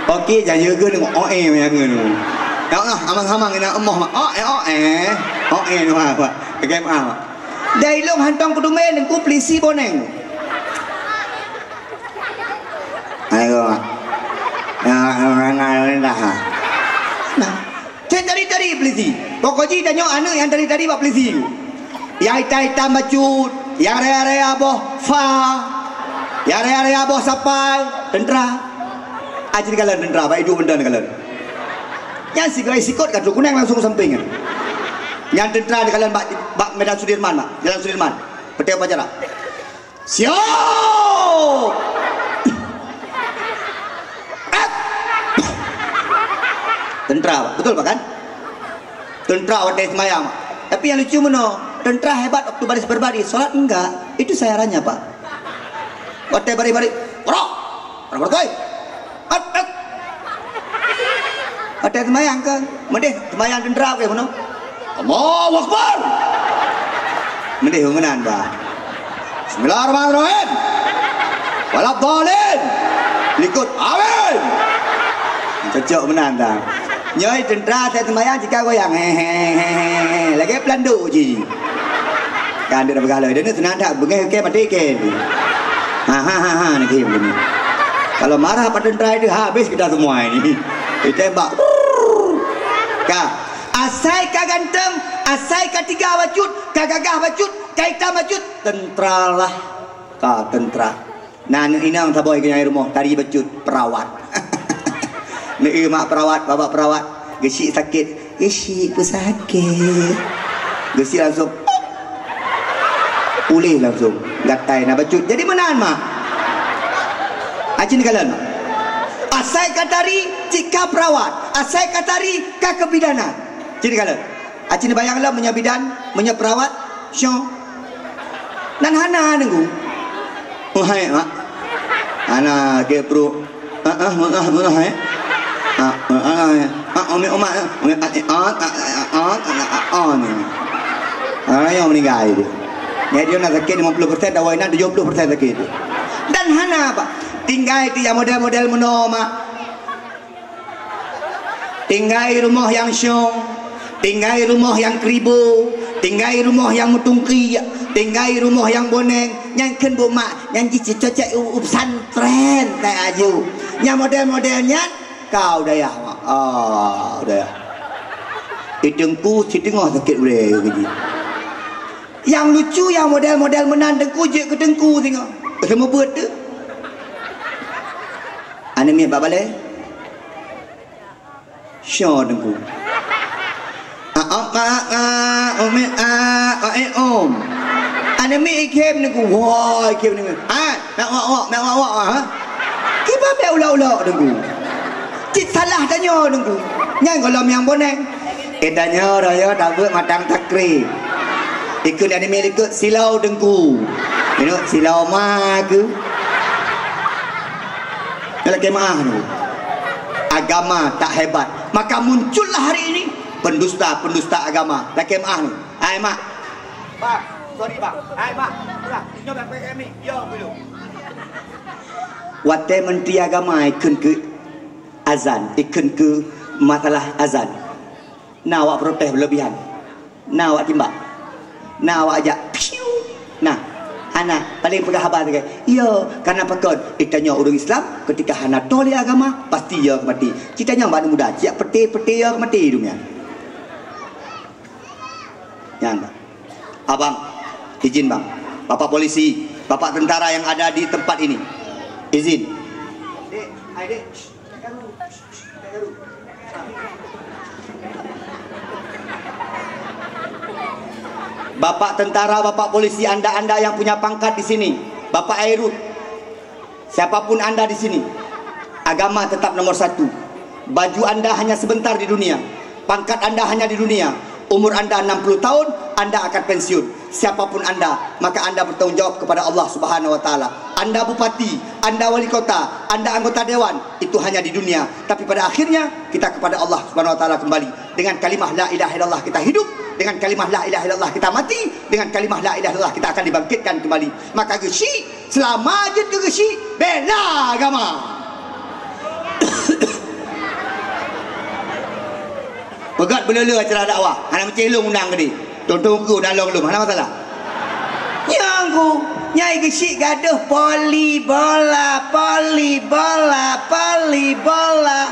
Oke, janji geunyoe, oh, eh, meunan ngeunu. Ya Allah, amang-amang ina emoh, Mak. Oh, eh, oh, eh. Oh, eh, Mak. Oke, Mak. Dai lôn hantom keuteumé Teungku polisi Boneng. Ayo. Ya, ya, ya, ya, ya. Nah. Cit tari-tari polisi. Pokok jih tanyoe aneuk nyang tari-tari bak polisi. Nyang itam-itam bacut, nyang raya-raya boh fa, nyang raya-raya boh sapai, tentara. Acin kalon tentara, bak iduek benda kalon. Nyang sigoe sikot ka trok kuneng langsung samping. Nyang tentara dikalon bak, bak Medan Sudirman, bak Jalan Sudirman. Peuté upacara. Siap! Tentara, Pak. Betul, Pak, kan? Tentara watée sembahyang, Pak. Tapi yang lucu meunoe, tentara hebat waktu baris berbaris, salat enggak. Itu sayarannya, Pak. Watée baris-baris, "Gerak! Gerak, gerak, gerak!" At, at. Watée seumayang kan? Meudeh seumayang tentara ke meunoe? Allahu Akbar! Meudeh meunan, bah. Bismillahirrahmanirrahim. Waladdallin. Likot, amin. Cocok meunan dah. Nyoe tentara watée seumayang cika goyang. He, he, he, he, he. Lagée pelanduk ji. Kan dia dah bergalai. Dia ni senang tak? Bengeh ke mati ke? Ha, ha, ha, ha, ni game ni. Kalau marah Pak Tentara itu, habis kita semua ini. Ditembak. Ka. Asai ka ganteng, asai ka tiga bacut, ka gagah bacut, ka itam bacut, tentara lah. Ka tentara. Na aneuk inong saboh keunyang rumoh, tari bacut, perawat. Neu mak perawat, babah perawat, geusyik sakét. Geusyik peusakét. Geusyik langsung. Puléh langsung. Gatai na bacut. Jadi meunan, Mak. Acin kalon, Mak. Asai ka tari, cit ka perawat. Asai ka tari, ka keubidanan. Cin kalon. Acin bayang lom meunyoe bidan, meunyoe perawat, syoe. Nan hana Teungku. Oh, hai, Mak. Hana ke pruet. Ah, ah, ah, ah, eh. Ah, ah, ah, eh. Ah, umi umat, eh. Umi, ah, eh, ah, ah, ah, ah, ah, ah, ah, ni. Ah, yang meninggal itu. Jadi dia nak sakit lima puluh persen, dah wainan tujuh puluh persen sakit itu. Dan hana apa? Tinggai tu yang model-model meunoe, Mak. Tinggai rumoh nyang syong, tinggai rumoh nyang kribo, tinggai rumoh nyang meutungkriek, tinggai rumoh nyang boneng, nyang kheun buet mak, nyang jicocok u, u pesantren, tai aju. Nyang model-model nyan, kau dayah, Mak. Ah, dayah. Di Teungku, si teungoh sakét ulée, keu jih. Nyang lucu, nyang model-model meunan Teungku, jeuet keu Teungku singoh. Seumeubeuet tu. Aneuk miet bak balée. Syoe Teungku. A, a, a, a, umi, a, a, e, um. Aneuk miet ikhem Teungku. Wah, ikhem Teungku. A, nak wak, wak, nak wak, wak, ha? Kiban bèk ulok-ulok Teungku. Cit salah tanyoe Teungku. Nyan gohlom nyang boneng. Eh, tanyoe royo tabeuet matang takrib. Ikut aneuk miet ikut silau Teungku. Inok silau ma keu. Nyang lakée meu'ah Teungku. Agama tak hebat, maka muncullah hari ini pendusta-pendusta agama. Lakée meu'ah ni. Hai mak. Bang, sorry bang. Hai mak. Udah, nyoe bang pakai mi. Yo dulu. Watée menteri agama ikheun keu azan, ikheun keu masalah azan. Na awak protes berlebihan. Na awak timbak. Na awak jak. Piu. Nah, hana paling peugah haba sagai. Iya, karena pakon? Itanyoe ureuëng Islam, ketika hana toh lé agama, pasti ya mati. Kita nyang bak muda, siap pete-pete ya mati dunia. Nyan, Bang. Abang, izin, Bang. Bapak polisi, Bapak tentara yang ada di tempat ini. Izin. Dek, hai, Dek. Bapak tentara, Bapak polisi, anda-anda yang punya pangkat di sini, Bapak Airut, siapapun anda di sini, agama tetap nomor satu. Baju anda hanya sebentar di dunia, pangkat anda hanya di dunia, umur anda enam puluh tahun, anda akan pensiun. Siapapun anda, maka anda bertanggung jawab kepada Allah Subhanahu wa Taala. Anda bupati, anda wali kota, anda anggota dewan, itu hanya di dunia. Tapi pada akhirnya, kita kepada Allah Subhanahu wa Taala kembali. Dengan kalimah la ilaha illallah kita hidup, dengan kalimah la ilaha illallah kita mati, dengan kalimah la ilaha illallah kita akan dibangkitkan kembali. Maka geusyik, selama jeuet keu geusyik, bela agama. Peugét beuleu-leu acara dakwah, hana meucéh lôn undang keudeh. Tuntun ku undang lôn lom, hana masalah. Nyang ku, nyai geusyik gadoh poli bola, poli bola, poli bola.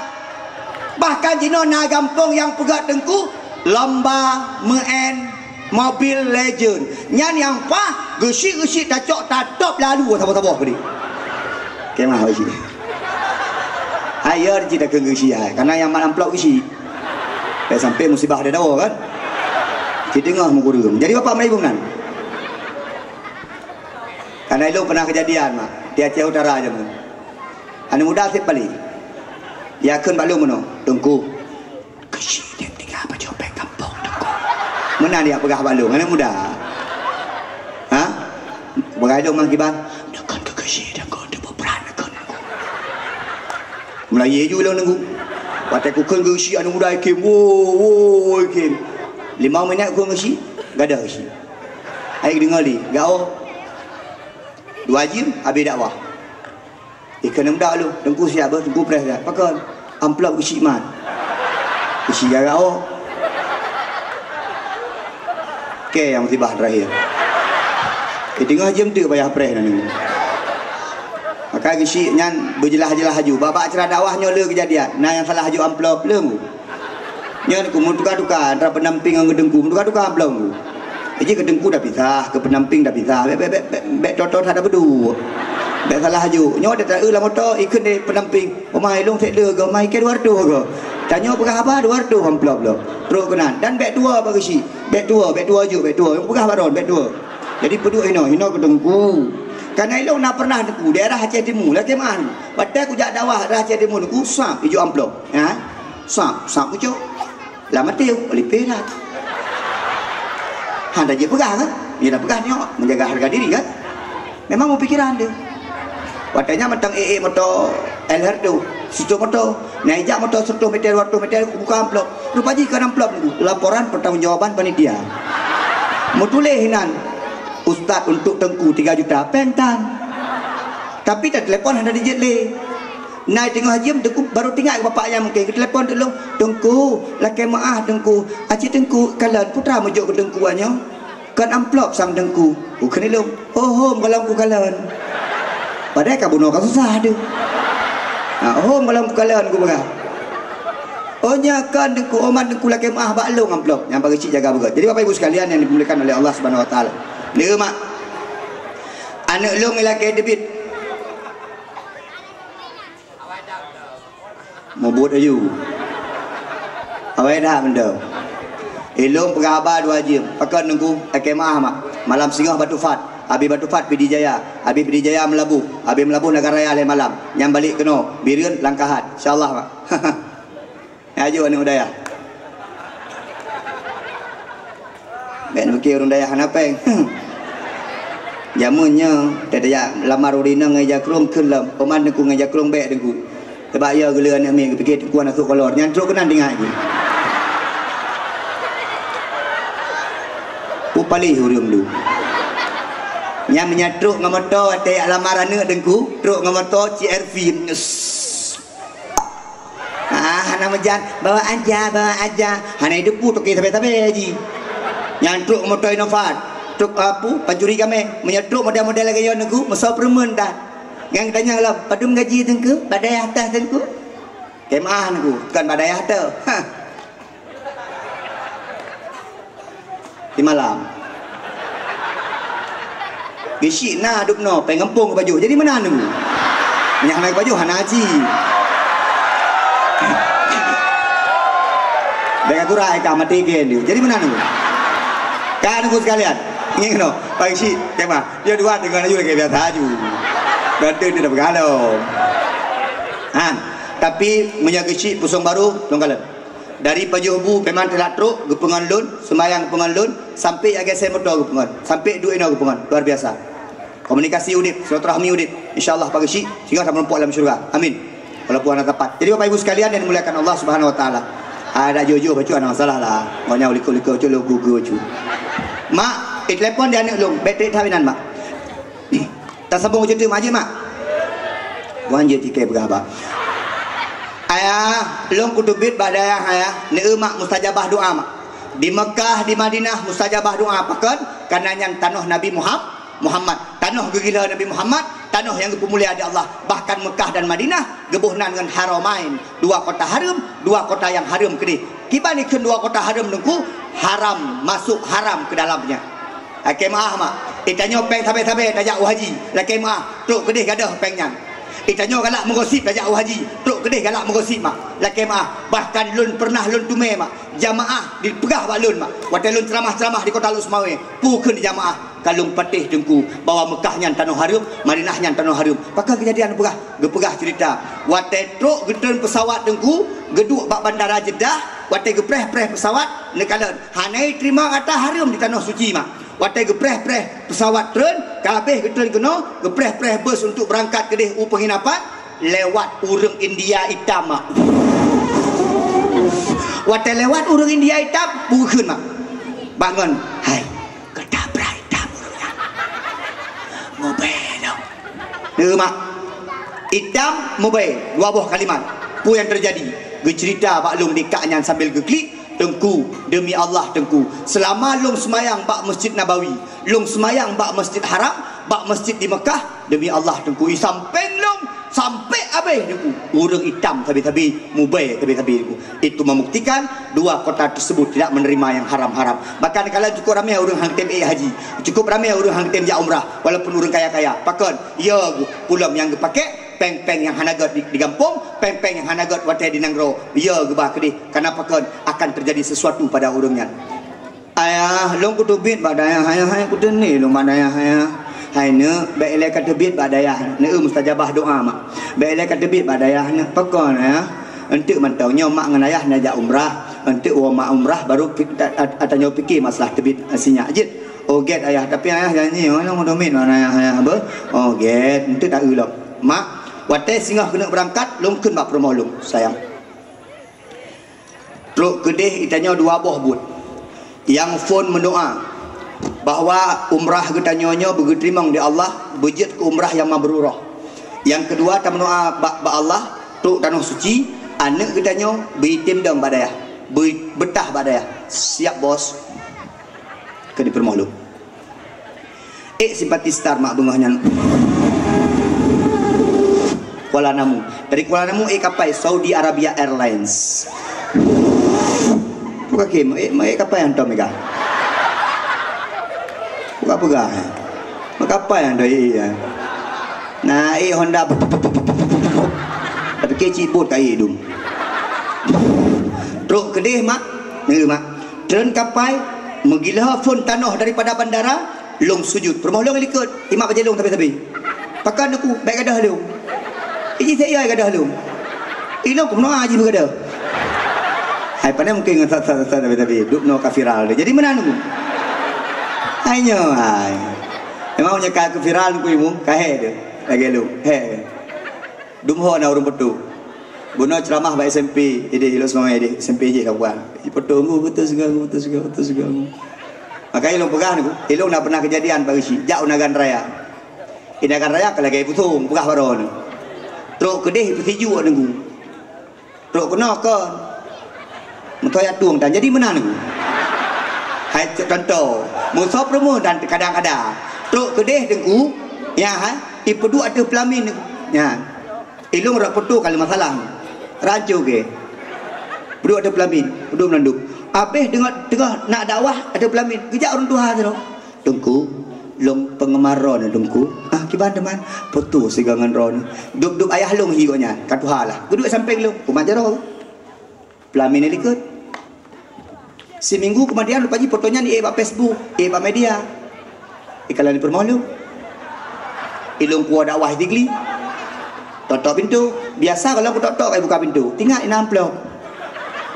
Bahkan jinoe na gampông nyang peugét teungku, lomba meu'en Mobile Legend. Nyan nyang paih geusyik-geusyik tacok tatop lalu saboh-saboh keudeh. Kemah geusyik. Ayo cita keu geusyik ai. Karena nyang mat amplop geusyik. Sampai musibah ada dawa kan. Cit teungoh meukureueng. Jadi bapak meunaibu nan. Karena ilong pernah kejadian mak. Di Aceh Utara jameun. Aneuk muda sit paling. Yakheun bak lôn meunoe, Teungku. Geusyik dek tinggai bajée péng gampông Teungku. Meunan dia peugah bak lôn, aneuk muda. Ha? Peugah lôn mang kiban. Deukon keu geusyik deukon teupeubrat deukon. Meulayeue ju lôn Teungku. Watée kukheun geusyik aneuk muda ikem, wo wo ikem. Limong minét kukheun geusyik, gadoh geusyik. Ai deungoe li, gaoh. Dua jeuem habéh dakwah. Ikheun muda lôn, Teungku siap beuh, Teungku preh dah. Pakon? Amplop geusyik mat. Geusyik jaga awak. Oke, nyang musibah terakhir. Eh, teungoh jeuem teuk payah preh nan. Maka geusyik nyan beujeulaih-jeulaih laju. Babak acara dakwah nyoe le keujadian. Na nyang salah aju amplop, le mu. Nyan ku meutuka-tuka antara pendamping ngon geuteungku, meutuka-tuka amplop ku. Jadi geuteungku dah pisah, keu pendamping dah pisah. Bek, bek, bek, bek, bek toto that dah beudua. Bek salah aju. Nyoe dah taeu lam moto, ikheun deh pendamping. Omai lôn sek le go, mai ke dua ratus go. Tanyoe peugah haba dua ratus amplop lom. Trok keunan. Dan bek dua bak geusyik. Bek dua, bek dua ju, bek dua. Nyang peugah baron, bek dua. Jadi peuduek hino, hino geuteungku. Karena ilong na pernah teungku, daerah Aceh Timu, lakée meu'ah. Watée kujak dakwah daerah Aceh Timu, teungku, sab iju amplop. Ya. Sab, sab ucok. Lam até, oleh perak. Han dah jeuet peugah kan? Dia dah peugah nyoe, menjaga harga diri kan? Memang berpikiran dia. Watée nyan mantong ék-ék moto L R tu, situ moto. Nah, ijak moto seratus meter, dua ratus meter, buka amplop. Rupa jih kan amplop tu. Laporan pertanggungjawaban panitia. Meutuléh hinan, Ustaz untuk teungku tiga juta, péng tan. Tapi tak telepon hana dijeuet lé. Nai teungoh jeuem teungku baru teuingat bapak nyan mungken geutelepon teuk lôn, "Teungku, lakée meu'ah teungku, aci teungku kalon putra meujok keu teungku nyoe. Kon amplop sang teungku." Kukheun ilong, "Oh, hom golom kukalon." Padahai ka bunoe ka susah tu. Ha, "Oh, hom golom kukalon," kupeugah. "Oh, nyoe kon teungku, oman teungku lakée meu'ah bak lôn amplop." Nyang bagi cit jaga beugét. Jadi bapak ibu sekalian yang dimuliakan oleh Allah Subhanahu wa taala. Dia mak. Aneuk lôn ilakée teubiet. Mubuet aju. Awai dah meudo. Ilong peugah haba dua jeuem. Pakon teungku? Lakée meu'ah mak. Malam singoh Batu Fat. Habéh Batu Fat Pidie Jaya. Habéh Pidie Jaya Meulaboh. Habéh Meulaboh Nagan Raya lhée malam. Nyan balek keunoe. Bireuen Langkahat. Insya Allah mak. Aju aneuk dayah. Bèk neupike ureueng dayah hana péng. Jameun nyoe, teuh tajak lamar ureueng inong ngon ija krông kheun lom. Oman teungku ngon ija krông bèk teungku. Sabab ya geuleu aneuk miet geupike teungku hana sôk kolor, nyan trok keunan tinggai jih. Peue paléh ureueng lu. Nyan meunyo trok ngon moto watèe jak lamar aneuk teungku, trok ngon moto C R V. Ah, hana meujan, bawa aja, bawa aja. Hana jiteupeue toke sabe-sabe jih. Nyan trok moto Innova, trok, ah, peue, pancuri kamé. Meunyo trok model-model lagèe nyan teungku, meusoe peureumeun dah. Nyan geutanyong lom, "Padum gaji teungku? Bak dayah teuh teungku?" Kemah teungku, kon bak dayah teuh. Ha. Di malam. Geusyik na dubnoe, péng gampông geupajoh. Jadi meunan teungku. Meunyo hana geupajoh, hana aji. Bèk geurai ka maté gen teungku. Jadi meunan teungku. Ka teungku sekalian. Ngieng keunoe, Pak Geusyik, kemah. Dia dua teungoh laju lagèe biasa aju. Bantu dia dah beugalo. Han. Tapi meunyo Geusyik pusong barô, lôn kalon. Dari pajoh bu, memang teulat trok, geupeungon lôn, seumayang geupeungon lôn, sampai jak gasien moto geupeungon, sampai duek inoe geupeungon. Luar biasa. Komunikasi udép, silaturahmi udép. Insya Allah Pak Geusyik, singoh tameurumpok lam syeuruga. Amin. Walaupun hana sapat. Jadi Bapak Ibu sekalian yang dimuliakan Allah Subhanahu Wa Taala. Ada jojo bacut hana masalah lah. Ngonya ulikot-ulikot bacut lo gugu bacut. Mak, eh, telepon di aneuk lôn, bèk trép that inan, Mak. Tasambong bacut teuk, Mak, jeuet, Mak. Wan jeuet tikai peugah haba. Ayah, lôn kuteubiet bak dayah ayah, neu mak mustajabah doa, Mak. Di Mekah, di Madinah mustajabah doa, pakon? Karena nyan tanoh Nabi Muham-, Muhammad, tanoh geugila Nabi Muhammad, tanoh nyang geupeumulia di Allah. Bahkan Mekah dan Madinah geuboh nan ngon Haramain, dua kota hareuem, dua kota nyang hareuem keudeh. Kiban ikheun dua kota hareuem teungku, haram, masuk haram ke dalamnya. Lakèe meu'ah, Mak. Eh, tanyoe péng sabe-sabe tajak u haji, lakèe meu'ah, trok keudeh gadôh péng nyan. Eh, tanyoe galak meugosip tajak u haji, trok keudeh galak meugosip, Mak. Lakèe meu'ah, bahkan lôn pernah lôn teumé, Mak. Jamaah dipeugah bak lôn, Mak. Watèe lôn ceuramah-ceuramah di Kota Lhokseumawe, peue kheun jamaah, ka lôn patéh teungku bahwa Mekah nyan tanoh hareuem, Madinah nyan tanoh hareuem. Pakon keujadian peugah? Geupeugah ceurita, watèe trok geutreun peusawat teungku, geuduek bak bandara Jeddah, watèe geupreh-preh peusawat, neukalon, hana jiteurimong ata hareuem di tanoh suci, Mak. Watèe geupreh-preh peusawat treun, ka habéh geutreun keunoe, geupreh-preh bus untuk beurangkat keudeh u peunginapan, lewat ureueng India itam, Mak. Watèe lewat ureueng India itam, peue kheun, Mak? Bangon, hai. Geutabrak itam ureueng nyan. Mubèe lom. Neu mak. Itam mubèe, dua boh kalimat. Peue nyang teujadi? Geuceurita bak lôn dikak nyan sambil geuklik, "Teungku, demi Allah, Teungku, seulama lôn seumayang bak Masjid Nabawi, lôn seumayang bak Masjid Haram, bak masjid di Mekah, demi Allah, Teungku, i sampéng lôn sampai abéh, Teungku, ureueng itam sabe-sabe, mubèe sabe-sabe, Teungku." Itu membuktikan dua kota tersebut tidak menerima yang haram-haram. Bahkan kalau cukup ramé ureueng han tem ék haji, cukup ramé ureueng han tem jak umrah, walaupun ureueng kaya-kaya. Pakon? Ya, pulom nyang geupaké péng-péng nyang hana gèt di, di gampông, péng-péng nyang hana gèt watèe di nanggroe. Ya, geuba keudeh. Karena pakon? Akan terjadi sesuatu pada ureueng nyan. Ayah, lôn kuteubiet bak dayah ayah, hai kuteubiet lôn bak dayah ayah. Hai neuk, bèk ilèe kateubiet bak dayah, neuk mustajabah doa mak. Bèk ilèe kateubiet bak dayah neuk, pakon ayah? Enteuk mantong nyoe mak ngon ayah na jak umrah, enteuk woe mak umrah baru pi-, ta-, ta-, tanyoe pike masalah teubiet sinyak jeuet. Oh gèt ayah, tapi ayah janji, oh, lôn kuteubiet bak dayah ayah, beuh? Oh gèt, enteuk taeu lom. Mak, watèe singoh keuneuk beurangkat, lôn kheun bak peurumoh lôn, sayang. Trok keudeh geutanyoe dua boh buet. Nyang phôn meudoa bahwa umrah geutanyoe nyoe beugeuteurimong di Allah, beujeuet keu umrah nyang mabruroh. Nyang keudua tameudoa bak, bak Allah, trok tanoh suci, aneuk geutanyoe beuitem dong bak dayah, beu-, beutah bak dayah. Siap, Bos. Keu di peurumoh lôn. Ék simpati star mak beungoh nyan. Kuala Namu. Dari Kuala Namu ék kapai Saudi Arabia Airlines. Bukan game, ék, ék kapai hantom mega. Bukan peugah. Mak kapai hantom, iya. Nah, ék Honda. Tapi kecik bot kai dum. Trok keudeh mak. Neu mak. Treun kapai, meugila phôn tanoh daripada bandara, lôn sujut. Peurumoh lôn likot, imak bajèe lôn sabe-sabe. Pakon Teungku, bèk gadoh lôn. Iji sek yoi gadoh lôn. Ilôn kumeunoe aji beugadoh. Hai, pane mungkin ngon sa-, sa-, sa-, sabe-sabe. Dubnoe ka viral deh. Jadi meunan Teungku. Hai nyoe, hai. Memang nyoe ka viral Teungku ilmu, ka hèk deh. Lagèe lôn. Hèk. Dum ho na ureueng peutu. Bunoe ceuramah bak S M P, ideh ilong seumangét ideh S M P jih ka buah. Ipotoe ngu beutôi sigoe ngu, beutôi sigoe, beutôi sigoe ngu. Maka ilong peugah nyoe, ilong na pernah kejadian bak geuchik, jak u Nagan Raya. Di Nagan Raya ka lagèe pusong, peugah baroe nyoe. Trok keudeh ipeusiju nunggu. Trok keunoe kon. Meutoya tueng tan jadi meunan nunggu. Hai contoh, musoh peureumeun dan kadang-kadang. Trok keudeh teungku, ya ha, ipeuduek ateueh peulamin nunggu. Ya. Ilong rot peutu kali masalah. Rancu ke. Peuduek ateueh peulamin, peuduek meunandum. Abeh deungon teungoh nak dakwah ateueh peulamin, geujak ureueng tuha sidroe. Teungku, lôn penggemar droeneuh teungku. Ah, kiban teuma, peutu sigoe ngon droeneuh. Dup-dup ayah lôn hi gobnyan, ka tuha lah. Geuduek sampéng lôn, kumat jaroe. Peulamin likot. Siminggu keumudian lupa jih foto nyan ié bak Facebook, ié bak media. Ikalon peurumoh lôn. Ilôn kuwoe dakwah di Gli. Tok-tok pintoe. Biasa kalau kutok-tok, ibuka pintoe. Teuingat ina amplop.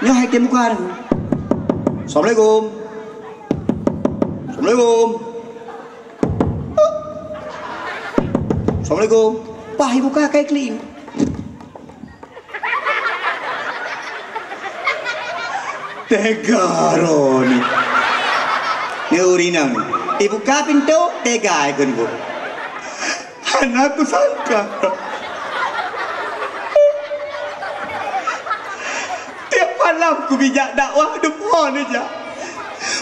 Nyoe hai tem buka. Assalamualaikum. Assalamualaikum. Assalamualaikum. Pah ibuka kai klik. Tega droeneuh. Ni ureueng inong. Ibuka pintoe, tega ikheun bu. Hana kusangka. Tiep malam kubijak dakwah, dum phon ijak.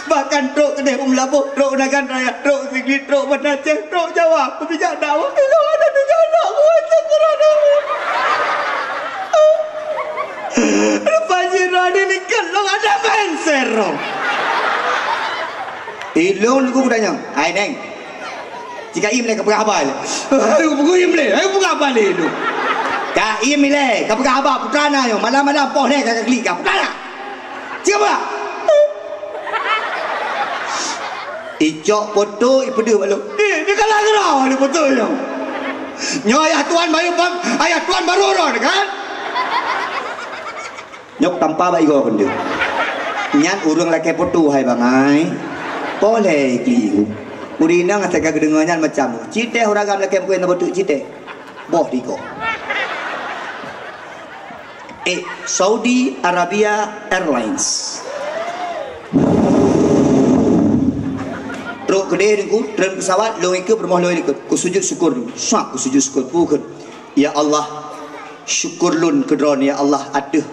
Bahkan trok keudeh u Meulaboh, trok u Nagan Raya, trok Sigli, trok Banda Aceh, trok Jawa, kubijak dakwah. Ilôn ada di jalan, kuaca keurana. Rupa jih roh ni nikot long ada banser roh. Ilôn ku kutanyong, "Hai Neng, jika im lé ka peugah haba lé." "Ayo peugah im lé, ayo peugah haba lé tu." "Ka im lé, ka peugah haba putra na nyoe, malam-malam poh lé ka klik ka putra na." Cik apa? Icok foto ipeudeuh bak lôn. Ni, ni kalah geurau ni foto nyoe. Nyoe ayah tuan baru bang, ayah tuan baru ron kan? Nyok tampa bak igoe keundi. Nyan ureueng lakée foto hai bangai. Poleh keliru. Ureueng inong asai ka geudeungoe nyan macam. Citeh uragam lakée meukeue na beuteuek citeh. Boh diko. Eh, Saudi Arabia Airlines. Trok keudeh teungku, treun pesawat, lôn ikeu peurumoh lôn ikeu. Kusujut syukur, swak kusujut syukur, pukon. Ya Allah, syukur lôn keu Droeneuh, ya Allah, ateueh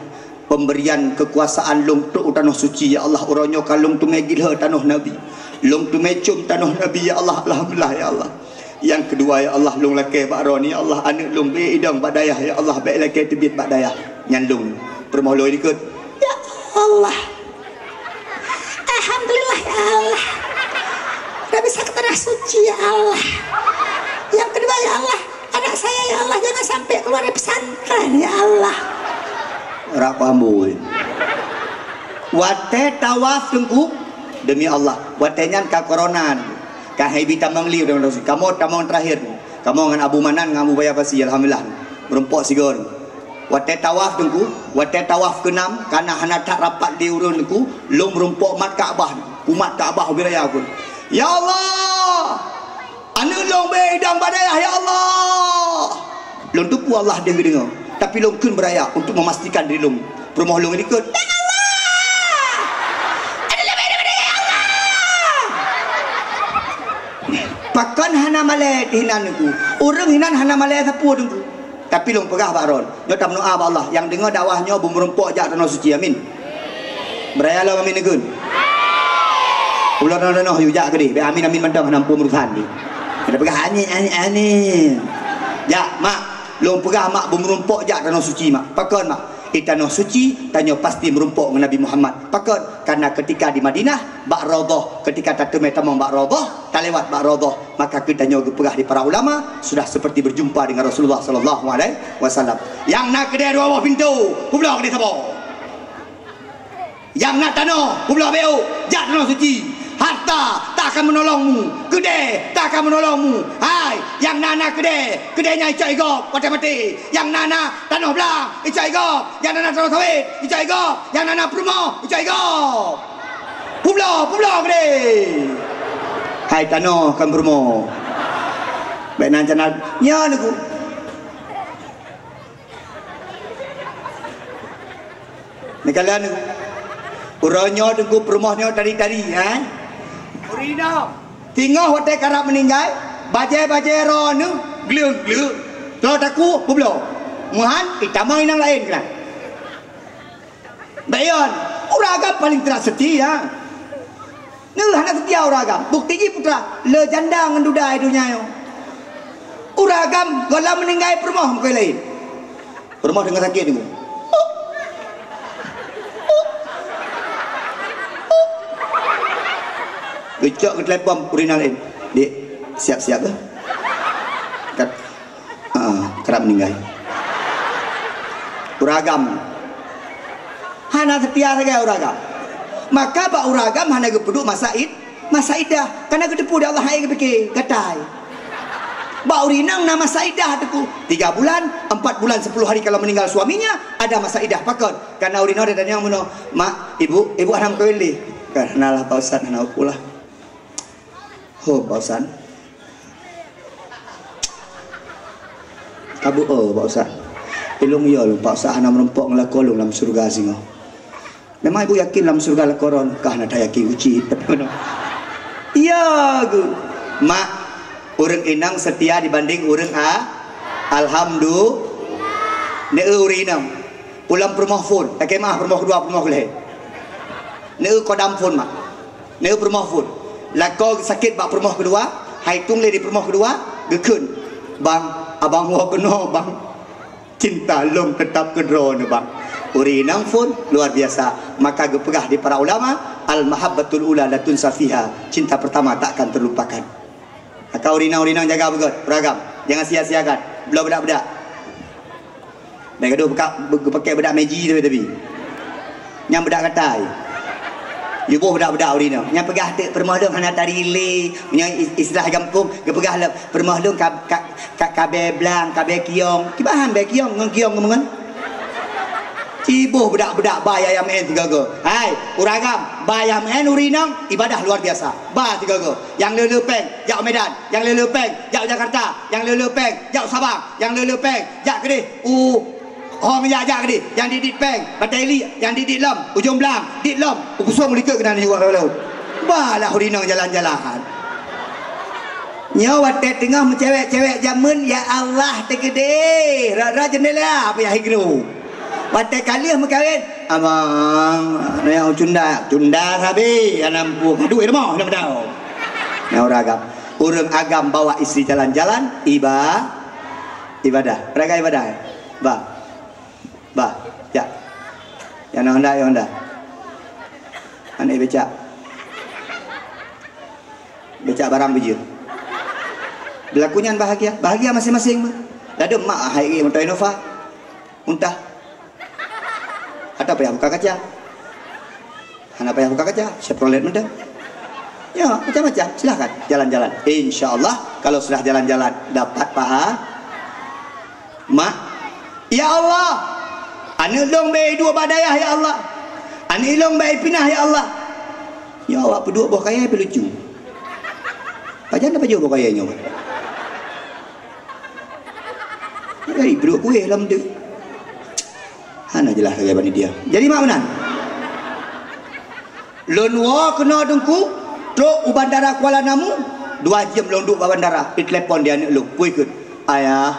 pemberian kekuasaan lôn trok u Tanoh Suci, ya Allah, uroe nyoe ka lôn teumé gilhö tanoh Nabi. Lôn teumé com tanoh Nabi, ya Allah, alhamdulillah, ya Allah. Nyang keudua, ya Allah, lôn lakée bak Droeneuh, ya Allah, aneuk lôn bèk idong bak dayah, ya Allah, bèk lakée teubiet bak dayah. Nyan lôn, peurumoh lôn ikot. Ya Allah. Alhamdulillah, ya Allah. Udah bisa ke Tanah Suci, ya Allah. Yang kedua, ya Allah, anak saya, ya Allah, jangan sampai keluar dari pesantren, ya Allah. Rak pambui. Watée tawaf teungku, demi Allah, watée nyan ka corona. Ka haibi tamong liu, kamoe tamong terakhir. Kamoe ngon Abu Manan ngon Abu Baya Basi, alhamdulillah. Meurumpok sigoe. Watée tawaf teungku, watée tawaf keunam, kana hana that rapat di ureueng teungku, lôn meurumpok mat Ka'bah, umat Ka'bah ubé raya pun. Ya Allah! Aneuk lôn bèk idong bak dayah, ya Allah! Lôn teupeu Allah deuh geudeungoe, tapi lôn kheun beuraya untuk memastikan diri lôn. Peurumoh lôn ikot, "Ya Allah! Aneuk lôn bèk idong bak dayah, ya Allah!" Pakon hana malèe hinan teungku? Ureueng hinan hana malèe sapeue teungku. Tapi lôn peugah bak droe, nyoe tameudoa bak Allah, nyang deungoe dakwah nyoe beumeurumpok jak Tanoh Suci, amin. Beuraya lom amin neukheun. Ulah tanoh-tanoh yue jak keudeh, bèk amin-amin mantong hana muphom urosan jih. Ada peugah amin, amin, amin. Jak, mak, lôn peugah mak beumeurumpok jak Tanoh Suci mak. Pakon mak? Di Tanoh Suci tanyoe pasti meurumpok ngon Nabi Muhammad. Pakon? Karena ketika di Madinah, bak Raudhah, ketika tateumé tamong bak Raudhah, talewat bak Raudhah, maka geutanyoe geupeugah di para ulama, sudah seperti berjumpa dengan Rasulullah sallallahu alaihi wasallam. Nyang na keudè dua boh pintoe, peubloe keudè saboh. Nyang na tanoh, peubloe beuet, jak Tanoh Suci. Harta tak akan menolongmu, keudè tak akan menolongmu. Hai, nyang na na keudè, keudè nyan icok igob watèe maté. Nyang na na tanoh blang, icok igob. Nyang na na tanoh sawét, icok igob. Nyang na na peurumoh, icok igob. Peubloe, peubloe keudè. Hai tanoh kon peurumoh. Bèk nan cana nyan aku. Kalon uroe nyoe teungku peurumoh nyoe tari-tari, ha? Ureueng inong. Singoh watèe karab meuninggai, bajèe-bajèe droeneuh gleueng-gleueng. Troh takue beubloe. Meuhan itamong inong laén keunan. Bèk yon, ureueng agam paleng tidak setia. Neuh hana seutia ureueng agam. Bukti jih putra, le janda ngon duda di donya nyoe. Ureueng agam gohlom meuninggai peurumoh meukeue laén. Peurumoh deungon sakét deungon. Geucok geutelepon ureueng inong laén. "Dek, siap-siap eh." Kat Ah, karab meuninggai. Ureueng agam. Hana seutia sagai ureueng agam. Maka bak ureueng agam hana geupeuduek masa id-, masa idah. Karena geuteupeue di Allah hai geupike, gatai. Bak ureueng inong na masa idah teungku. Tiga bulan, empat bulan, sepuluh hari kalau meninggal suaminya, ada masa idah. Pakon? Karena ureueng inong dia tanya meunoe, "Mak, ibu, ibu hana meukawen lé?" "Karena lah Pak Ustaz, hana upulah." "Ho, Pak Ustaz?" "Ka beu-o, Pak Ustaz?" "Ilong yo lôn, Pak Ustaz, hana meurumpok ngon lakoe lôn lam syeuruga singoh." "Memang ibu yakin lam syeuruga lakoe droeneuh?" "Ka hana tayakin kucit, tapi meunoe." "Iya, gu." Mak, ureueng inong seutia dibanding ureueng a-, alhamdulillah. Neu ureueng inong. Pulang peurumoh phon, lakèe meu'ah peurumoh keudua, peurumoh keulhèe. Neu kodam phon mak. Neu peurumoh phon. Lakoe sakét bak peurumoh keudua, hai tueng lé di peurumoh keudua, geukheun, "Bang, abang woe keunoe, Bang. Cinta lôn teutap keu droeneuh, Bang." Ureueng inong phon, luar biasa. Maka geupeugah di para ulama, "Al-mahabbatul ula la tunsa fiha." Cinta pertama tak akan terlupakan. Maka ureueng inong-ureueng inong jaga beugöt, ureueng agam. Jangan sia-siakan. Bloe beudak-beudak. Bèk gadoh buka, bu-, geupaké beudak Meiji tapi-tapi. Nyang beudak gatai. Yue boh beudak-beudak ureueng inong. Nyang peugah teuk peurumoh lôn hana tari lé. Meunyoe is-, istilah gampông, geupeugah lom peurumoh lôn ka, ka, ka, kabèe blang, kabèe kiong. Kiban han bèe kiong ngon kiong ngon meungon? Ciboh beudak-beudak ba ya M N tiga go. Hai, ureueng agam, ba ya M N ureueng inong, ibadah luar biasa. Ba tiga go. Nyang le-le pèng, jak u Medan. Nyang le-le pèng, jak u Jakarta. Nyang le-le pèng, jak u Sabang. Nyang le-le pèng, jak keudéh u Hong, jak, jak keudéh. Nyang dit-dit pèng, Batèe Iliek. Nyang dit-dit lom, Ujong Blang. Dit lom, u Pusong likot keunan nyoe lalu. Ba lah ureueng inong jalan-jalan. Nyoe watèe teungoh meucewek-cewek jameun, ya Allah, teukeudéh, rot-rot jeundela payah igrôp. Watèe ka lheueh meukawen, "Abang, nyoe cunda, cunda sabe, hana mampu, ka duek rumoh, hana meudau." Nyoe ureueng agam. Ureueng agam bawa istri jalan-jalan, iba-, ibadah. Raga ibadah, eh? Bah. Bah, jak. Nyang na Honda, ya Honda. Aneuk becak. Becak barang beujeuet. Beulaku nyan bahagia. Bahagia maséng-maséng meuh. Ladôm mak hai moto Innova. Muntah. Atau payah buka kaca. Hana payah buka kaca, Chevrolet mantong. Ya, macam-macam. Silahkan jalan-jalan. Insya Allah, kalau sudah jalan-jalan, dapat paha-, Mak, "Ya Allah, aneuk lôn bèk iduek bak dayah, ya Allah. Aneuk lôn bèk ipinah, ya Allah." Nyoe awak peuduek boh kayèe pih lucu. Pajan na pajoh boh kayèe nyoe? Jadi peuduek kueh lam deuek. Hana jeulaih lagèe panitia. Jadi mak meunan. Lôn woe keunoe Teungku, trok u bandara Kuala Namu, dua jeuem lôn duek bak bandara, itelepon di aneuk lôn, peue kheun, "Ayah,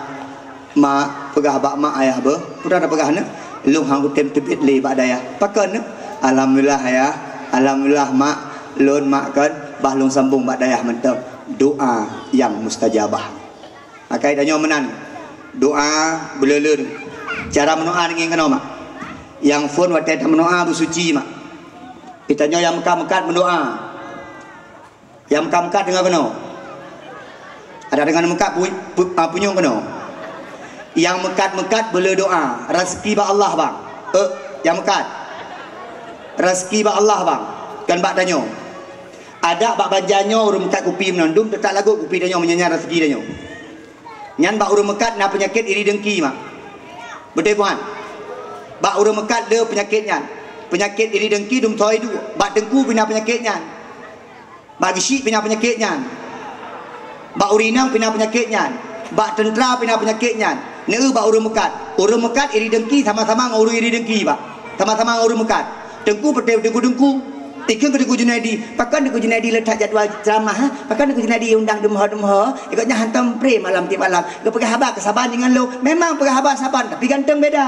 mak, peugah bak mak ayah beuh." "Peue na peugah aneuk?" "Lôn han kutem teubiet lé bak dayah." "Pakon neuk?" "Alhamdulillah ayah, alhamdulillah mak, lôn mak kon, bah lôn sambông bak dayah mantong. Doa nyang mustajabah." Maka tanyoe meunan, doa beuleuleuen. Cara meudoa ngieng keunoe mak. Nyang phôn watèe tameudoa beusuci mak. Geutanyoe nyang meukat-meukat meudoa. Nyang meukat-meukat deungö keunoe. Adak deungon meukat pu-, pu-, ah, punyueng keunoe. Nyang meukat-meukat beuleu doa, raseuki bak Allah bang. Eh, nyang meukat. Raseuki bak Allah bang. Kon bak tanyoe. Adak bak banja nyoe ureueng meukat kupi meunan dum, teutak lagot kupi tanyoe meunyan raseuki tanyoe. Nyan bak ureueng meukat na peunyakét iri dengki mak. Beutôi bukan? Bak ureueng meukat le peunyakét nyan. Peunyakét iri dengki dum thoi duek. Bak teungku pih na peunyakét nyan. Bak geusyik pih na peunyakét nyan. Bak ureueng inong pih na peunyakét nyan. Bak teuntra pih na peunyakét nyan. Neu bak ureueng meukat. Ureueng meukat iri dengki sama-sama ngon ureueng iri dengki bak. Sama-sama ureuëng meukat. Teungku, Teungku, Teungku. Ikheun keu Teungku Junaidi. Pakon Teungku Junaidi le that jadwal ceramah, ha? Pakon Teungku Junaidi undang deungon-deungon? Ikot nyan hantom pre malam tiep malam. Geupeugah haba keu saban deungon lôn. Memang peugah haba saban, tapi ganteng beda.